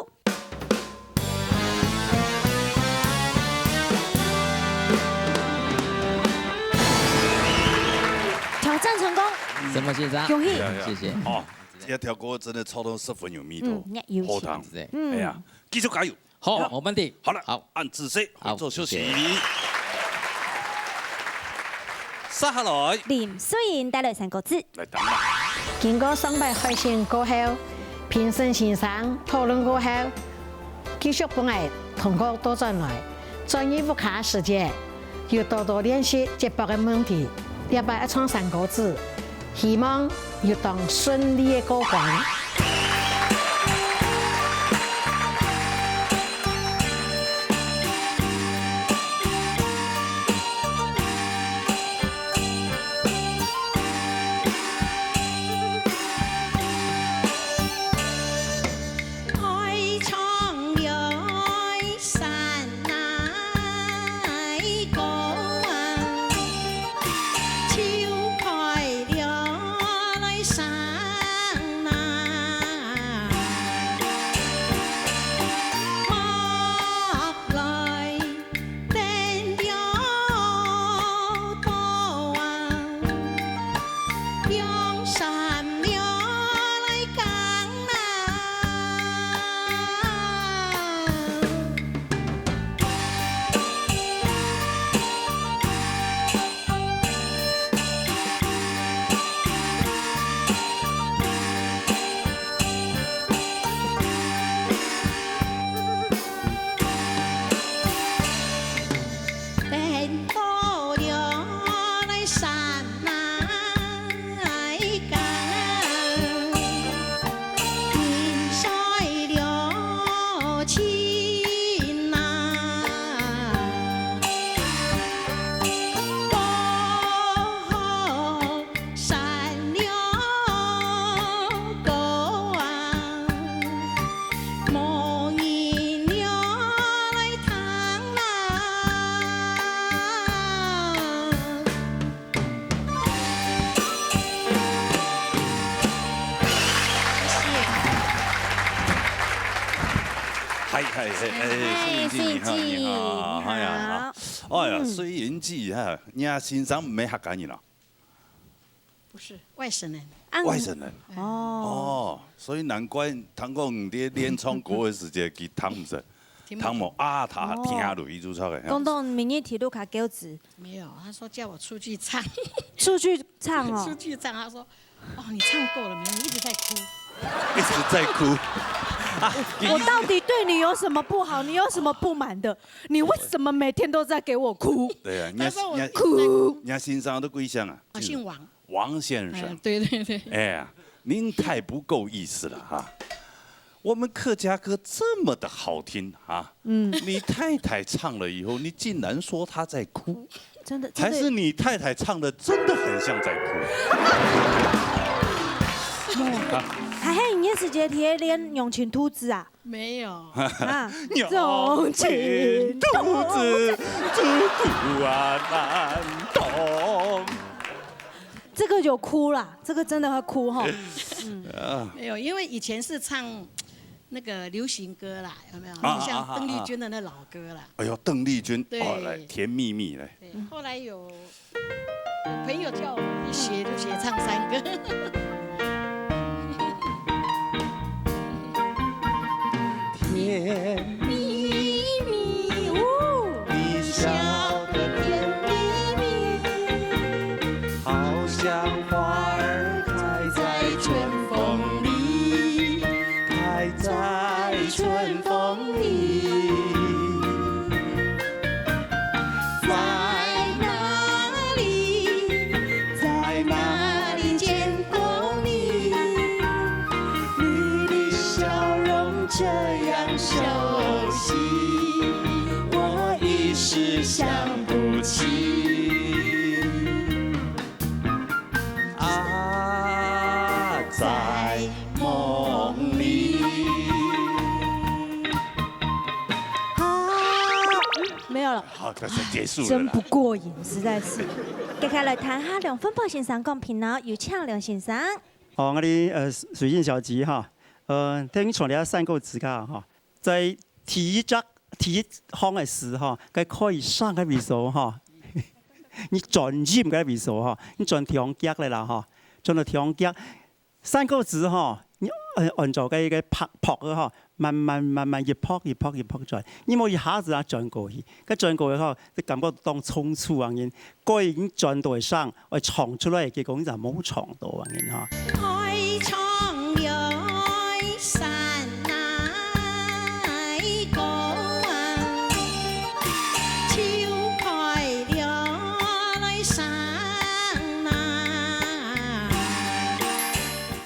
挑戰成功。承蒙先生。恭喜。呀，呀。謝謝。哦，這條歌真的唱到十分有味道，嗯，也有趣。好聽。對。嗯。哎呀，繼續加油。好，呀。無問題。好了，好。恁仔細，好，做休息。謝謝。接下來，林瑞英帶來山歌子。來聽啦。經過上擺海選過後，評審先生討論過後，繼續分𠊎通過倒轉來，轉入屋下時節，又多多練習接駁个問題，這擺愛唱山歌子，希望有當順利个過關。嗨嗨嗨，哎，哎，水云姐，你好，你好，哎呀，好。哎呀，水云姐哈，你先生毋係客家人啊？不是，外省人。外省人。哦。哦，所以難怪聽講你在練唱歌个時節，佢聽毋識，聽毋懂。聽無啊，他聽落去就出來。講到明日鐵路卡狗子。沒有，他說叫我出去唱。出去唱哦。出去唱，他說 哦，你唱夠了沒有？你一直在哭。一直在哭。啊，我到底對你有什么不好？你有什么不满的？你为什么每天都在给我哭？对啊，你要哭，你要先生都贵姓啊？啊，姓王。王先生。对对对。哎呀，您太不够意思了哈。我们客家歌这么的好听啊，嗯，你太太唱了以后，你竟然说她在哭。 真的，还是你太太唱的真的很像在哭。还还你也是直接贴脸用情吐字啊？没有。啊，用情吐字，吐吐啊难懂。这个有哭啦，这个真的会哭哈。没有，因为以前是唱那个流行歌啦，有没有？啊像邓丽君的那老歌啦。哎呦，邓丽君，对哦，来甜蜜蜜来。对，后来有有朋友叫我一学就学唱山歌。甜蜜蜜，你笑得甜蜜蜜，好像花儿开在春风里，开在春风里。在哪里，在哪里见过你？你的笑容这样熟悉，我一时想不起。啊，在梦里。没有了，好，这是结束了啦真不。过瘾，实在是。接下来谈下梁文宝先生讲评呢，有请梁先生。哦，我哋呃水印小吉哈，呃，聽傳了三個字噶哈，在第一隻第一行个時哈，該開聲个位所哈，你轉音个位所哈，你轉中腳了啦哈，轉到中腳，三個字哈，你呃，按照該个拍，拍个吼，慢慢慢慢一拍一拍一拍轉，你無一下子啊轉過去，該轉過去吼，就感覺當衝突啊，人，該人轉到上，愛唱出來，結果你就無唱到啊，人吼。開唱了山來歌啊，秋開了來山啊。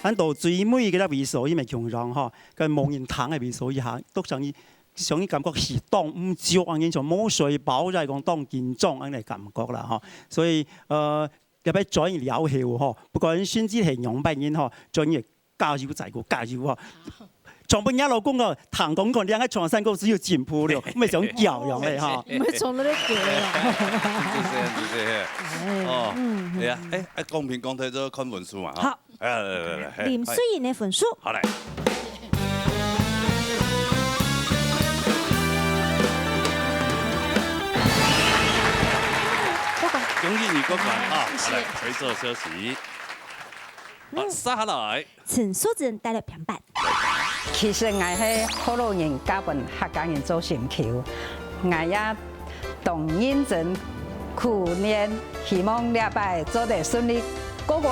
恁到最尾个位所，因為共樣吼，該無人聽个位所以下，都像你，像你感覺係當毋足，恁樣像無睡飽，就係講當緊張恁樣个感覺啦吼。所以，呃，特別轉了後吼，不管甚至係仰般人吼，轉了加油再過加油吼。全部若老公哦，聽講講，你還唱山歌只有進步了，毋係像教養咧吼。毋係從那個給了。就這樣，就這樣。哎，哦，嗯，哎呀，哎，哎，公平公正，就看分數嘛，哈。好。 哎，來來來來，嘿，林水英个分數。好來。過關。恭喜你過關啊！謝謝。好來，回座休息。好，嗯。接下來。陳淑貞帶來評判。其實𠊎係學老人教分客家人做心臼，𠊎也 當認真苦練，希望這擺做得順利過關。謝謝。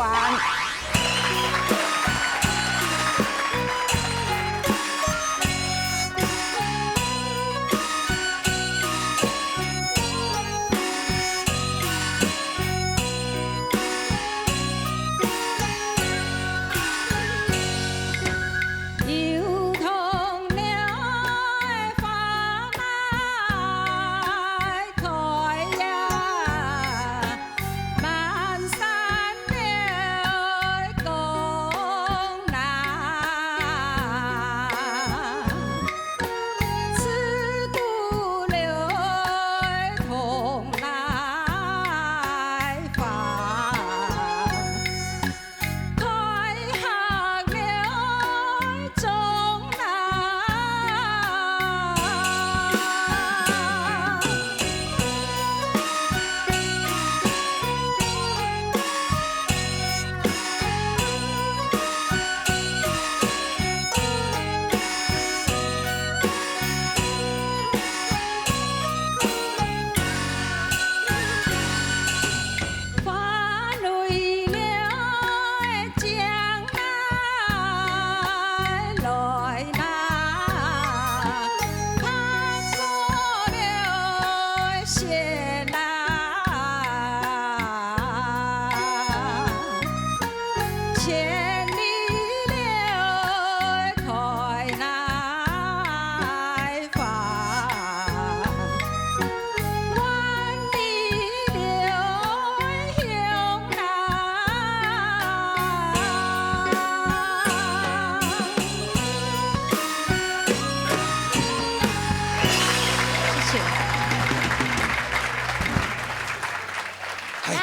嗨。嗨。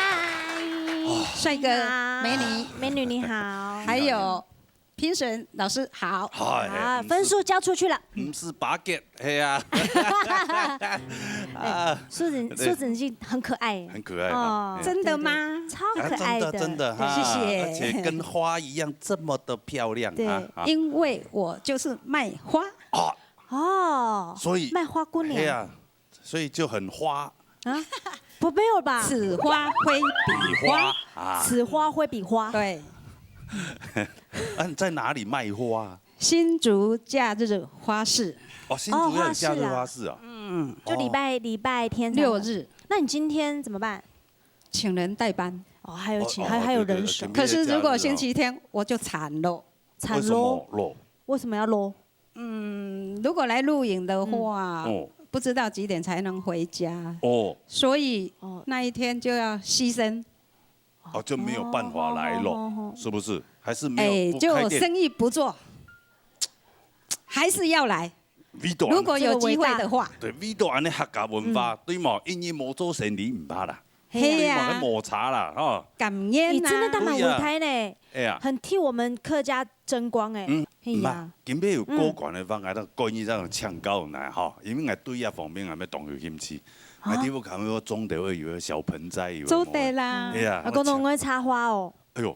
帥哥，你好。美女。美女你好。還有評審老師好。嗨，啊，分數交出去了。毋使巴結，係啊。啊，淑貞，對。淑貞已經很可愛耶。很可愛啊。哦。哎。真的嗎？超可愛的。啊，真的，真的，哈，謝謝。而且跟花一樣這麼的漂亮，對。啊，啊。因為我就是賣花。哦。哦，所以，賣花姑娘。哎呀， 所以就很花。啊？不，沒有吧？此花非彼花。彼花啊。此花非彼花。對。啊，你在哪裡賣花啊？新竹假日花市。哦，新竹也有假日花市啊？哦，花市啊。嗯。就禮拜，哦。禮拜天才有。六日。那你今天怎麼辦？請人代班。哦，還有請，哦，還，還有人手。哦，對，對，對，可是如果星期天，我就慘了。慘咯。為什麼咯？為什麼要咯？ 嗯，如果來露營的話，嗯。哦。不知道幾點才能回家。哦。所以，哦。那一天就要犧牲。哦，就沒有辦法來了，哦，哦，哦，哦。是不是？還是沒有，哎，不開店？就生意不做，還是要來，如果有機會的話。這個偉大。對，為著恁呢客家文化，嗯。對無？因為無做生理毋怕啦。 係啊。對嘛，無差啦，吼。感恩啊。你真的當蠻偉大呢，對啊。哎呀。很替我們客家爭光哎。嗯，係啊。毋係，今晡日有過關个話，嗯。𠊎就建議這種請教來吼，因為𠊎對這方面𠊎乜當有興趣。啊？𠊎知𠊎看到中島有個小盆栽，有無？做得啦。哎呀，啊，講到𠊎插花哦。哎喲，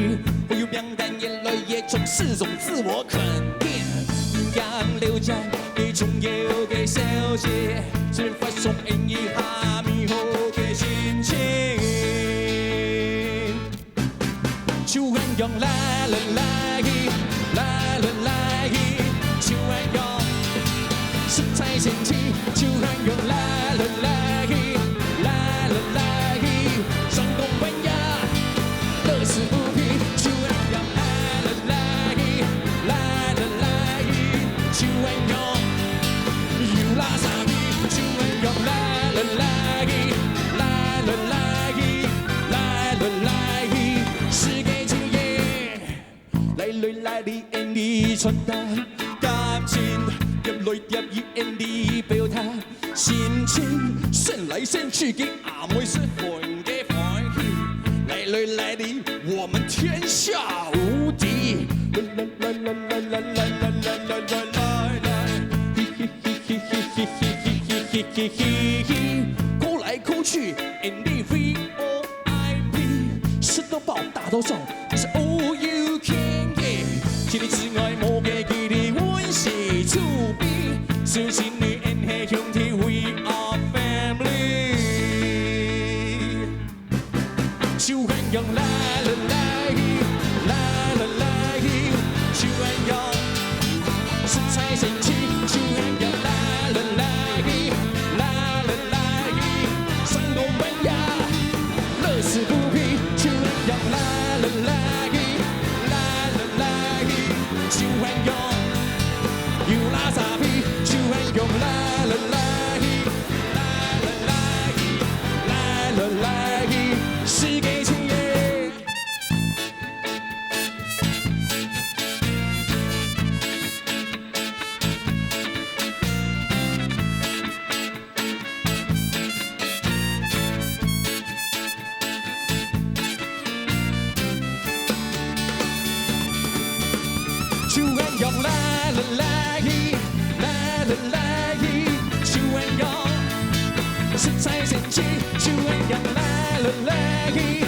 去，朋友名單越來越長，是種自我肯定。仰了解你重要个消息，只發送一下美好个心情。就恁樣來來來去，來來來去，就恁樣。 實在神奇，就恁樣來來來去，來來來去，山高山遠，樂此不疲，就恁樣來來來去，來來來去，就恁樣，有啦啥咪，就恁樣來來來去，來來來去，來來來去，世界之夜，來來來去，你傳達。感情，疊來疊去，𫣆俚表達心情，閃來閃去，个阿妹係歡个歡喜。來來來哩，我們天下無敵。來來來來來來來來來來來來，嘿嘿嘿嘿嘿嘿嘿嘿嘿嘿嘿嘿，過來過去，𫣆俚V O I P，吃到飽，打到爽。 It's all you can get。除你之外，無个佢哩阮係厝邊，手牽你，𫣆係兄弟，we are family。就恁樣啦啦啦去，啦啦啦去，就恁樣。 實在神奇，就恁樣啦啦啦去，啦啦啦去，山高半野，樂此不疲，就恁樣啦啦啦去，啦啦啦去，就恁樣，有啦沙皮，就恁樣啦啦啦去，啦啦啦去，啦啦啦去，世界情耶。 就恁樣啦啦啦去，啦啦啦去，就恁樣，實在神奇，就恁樣啦啦啦去。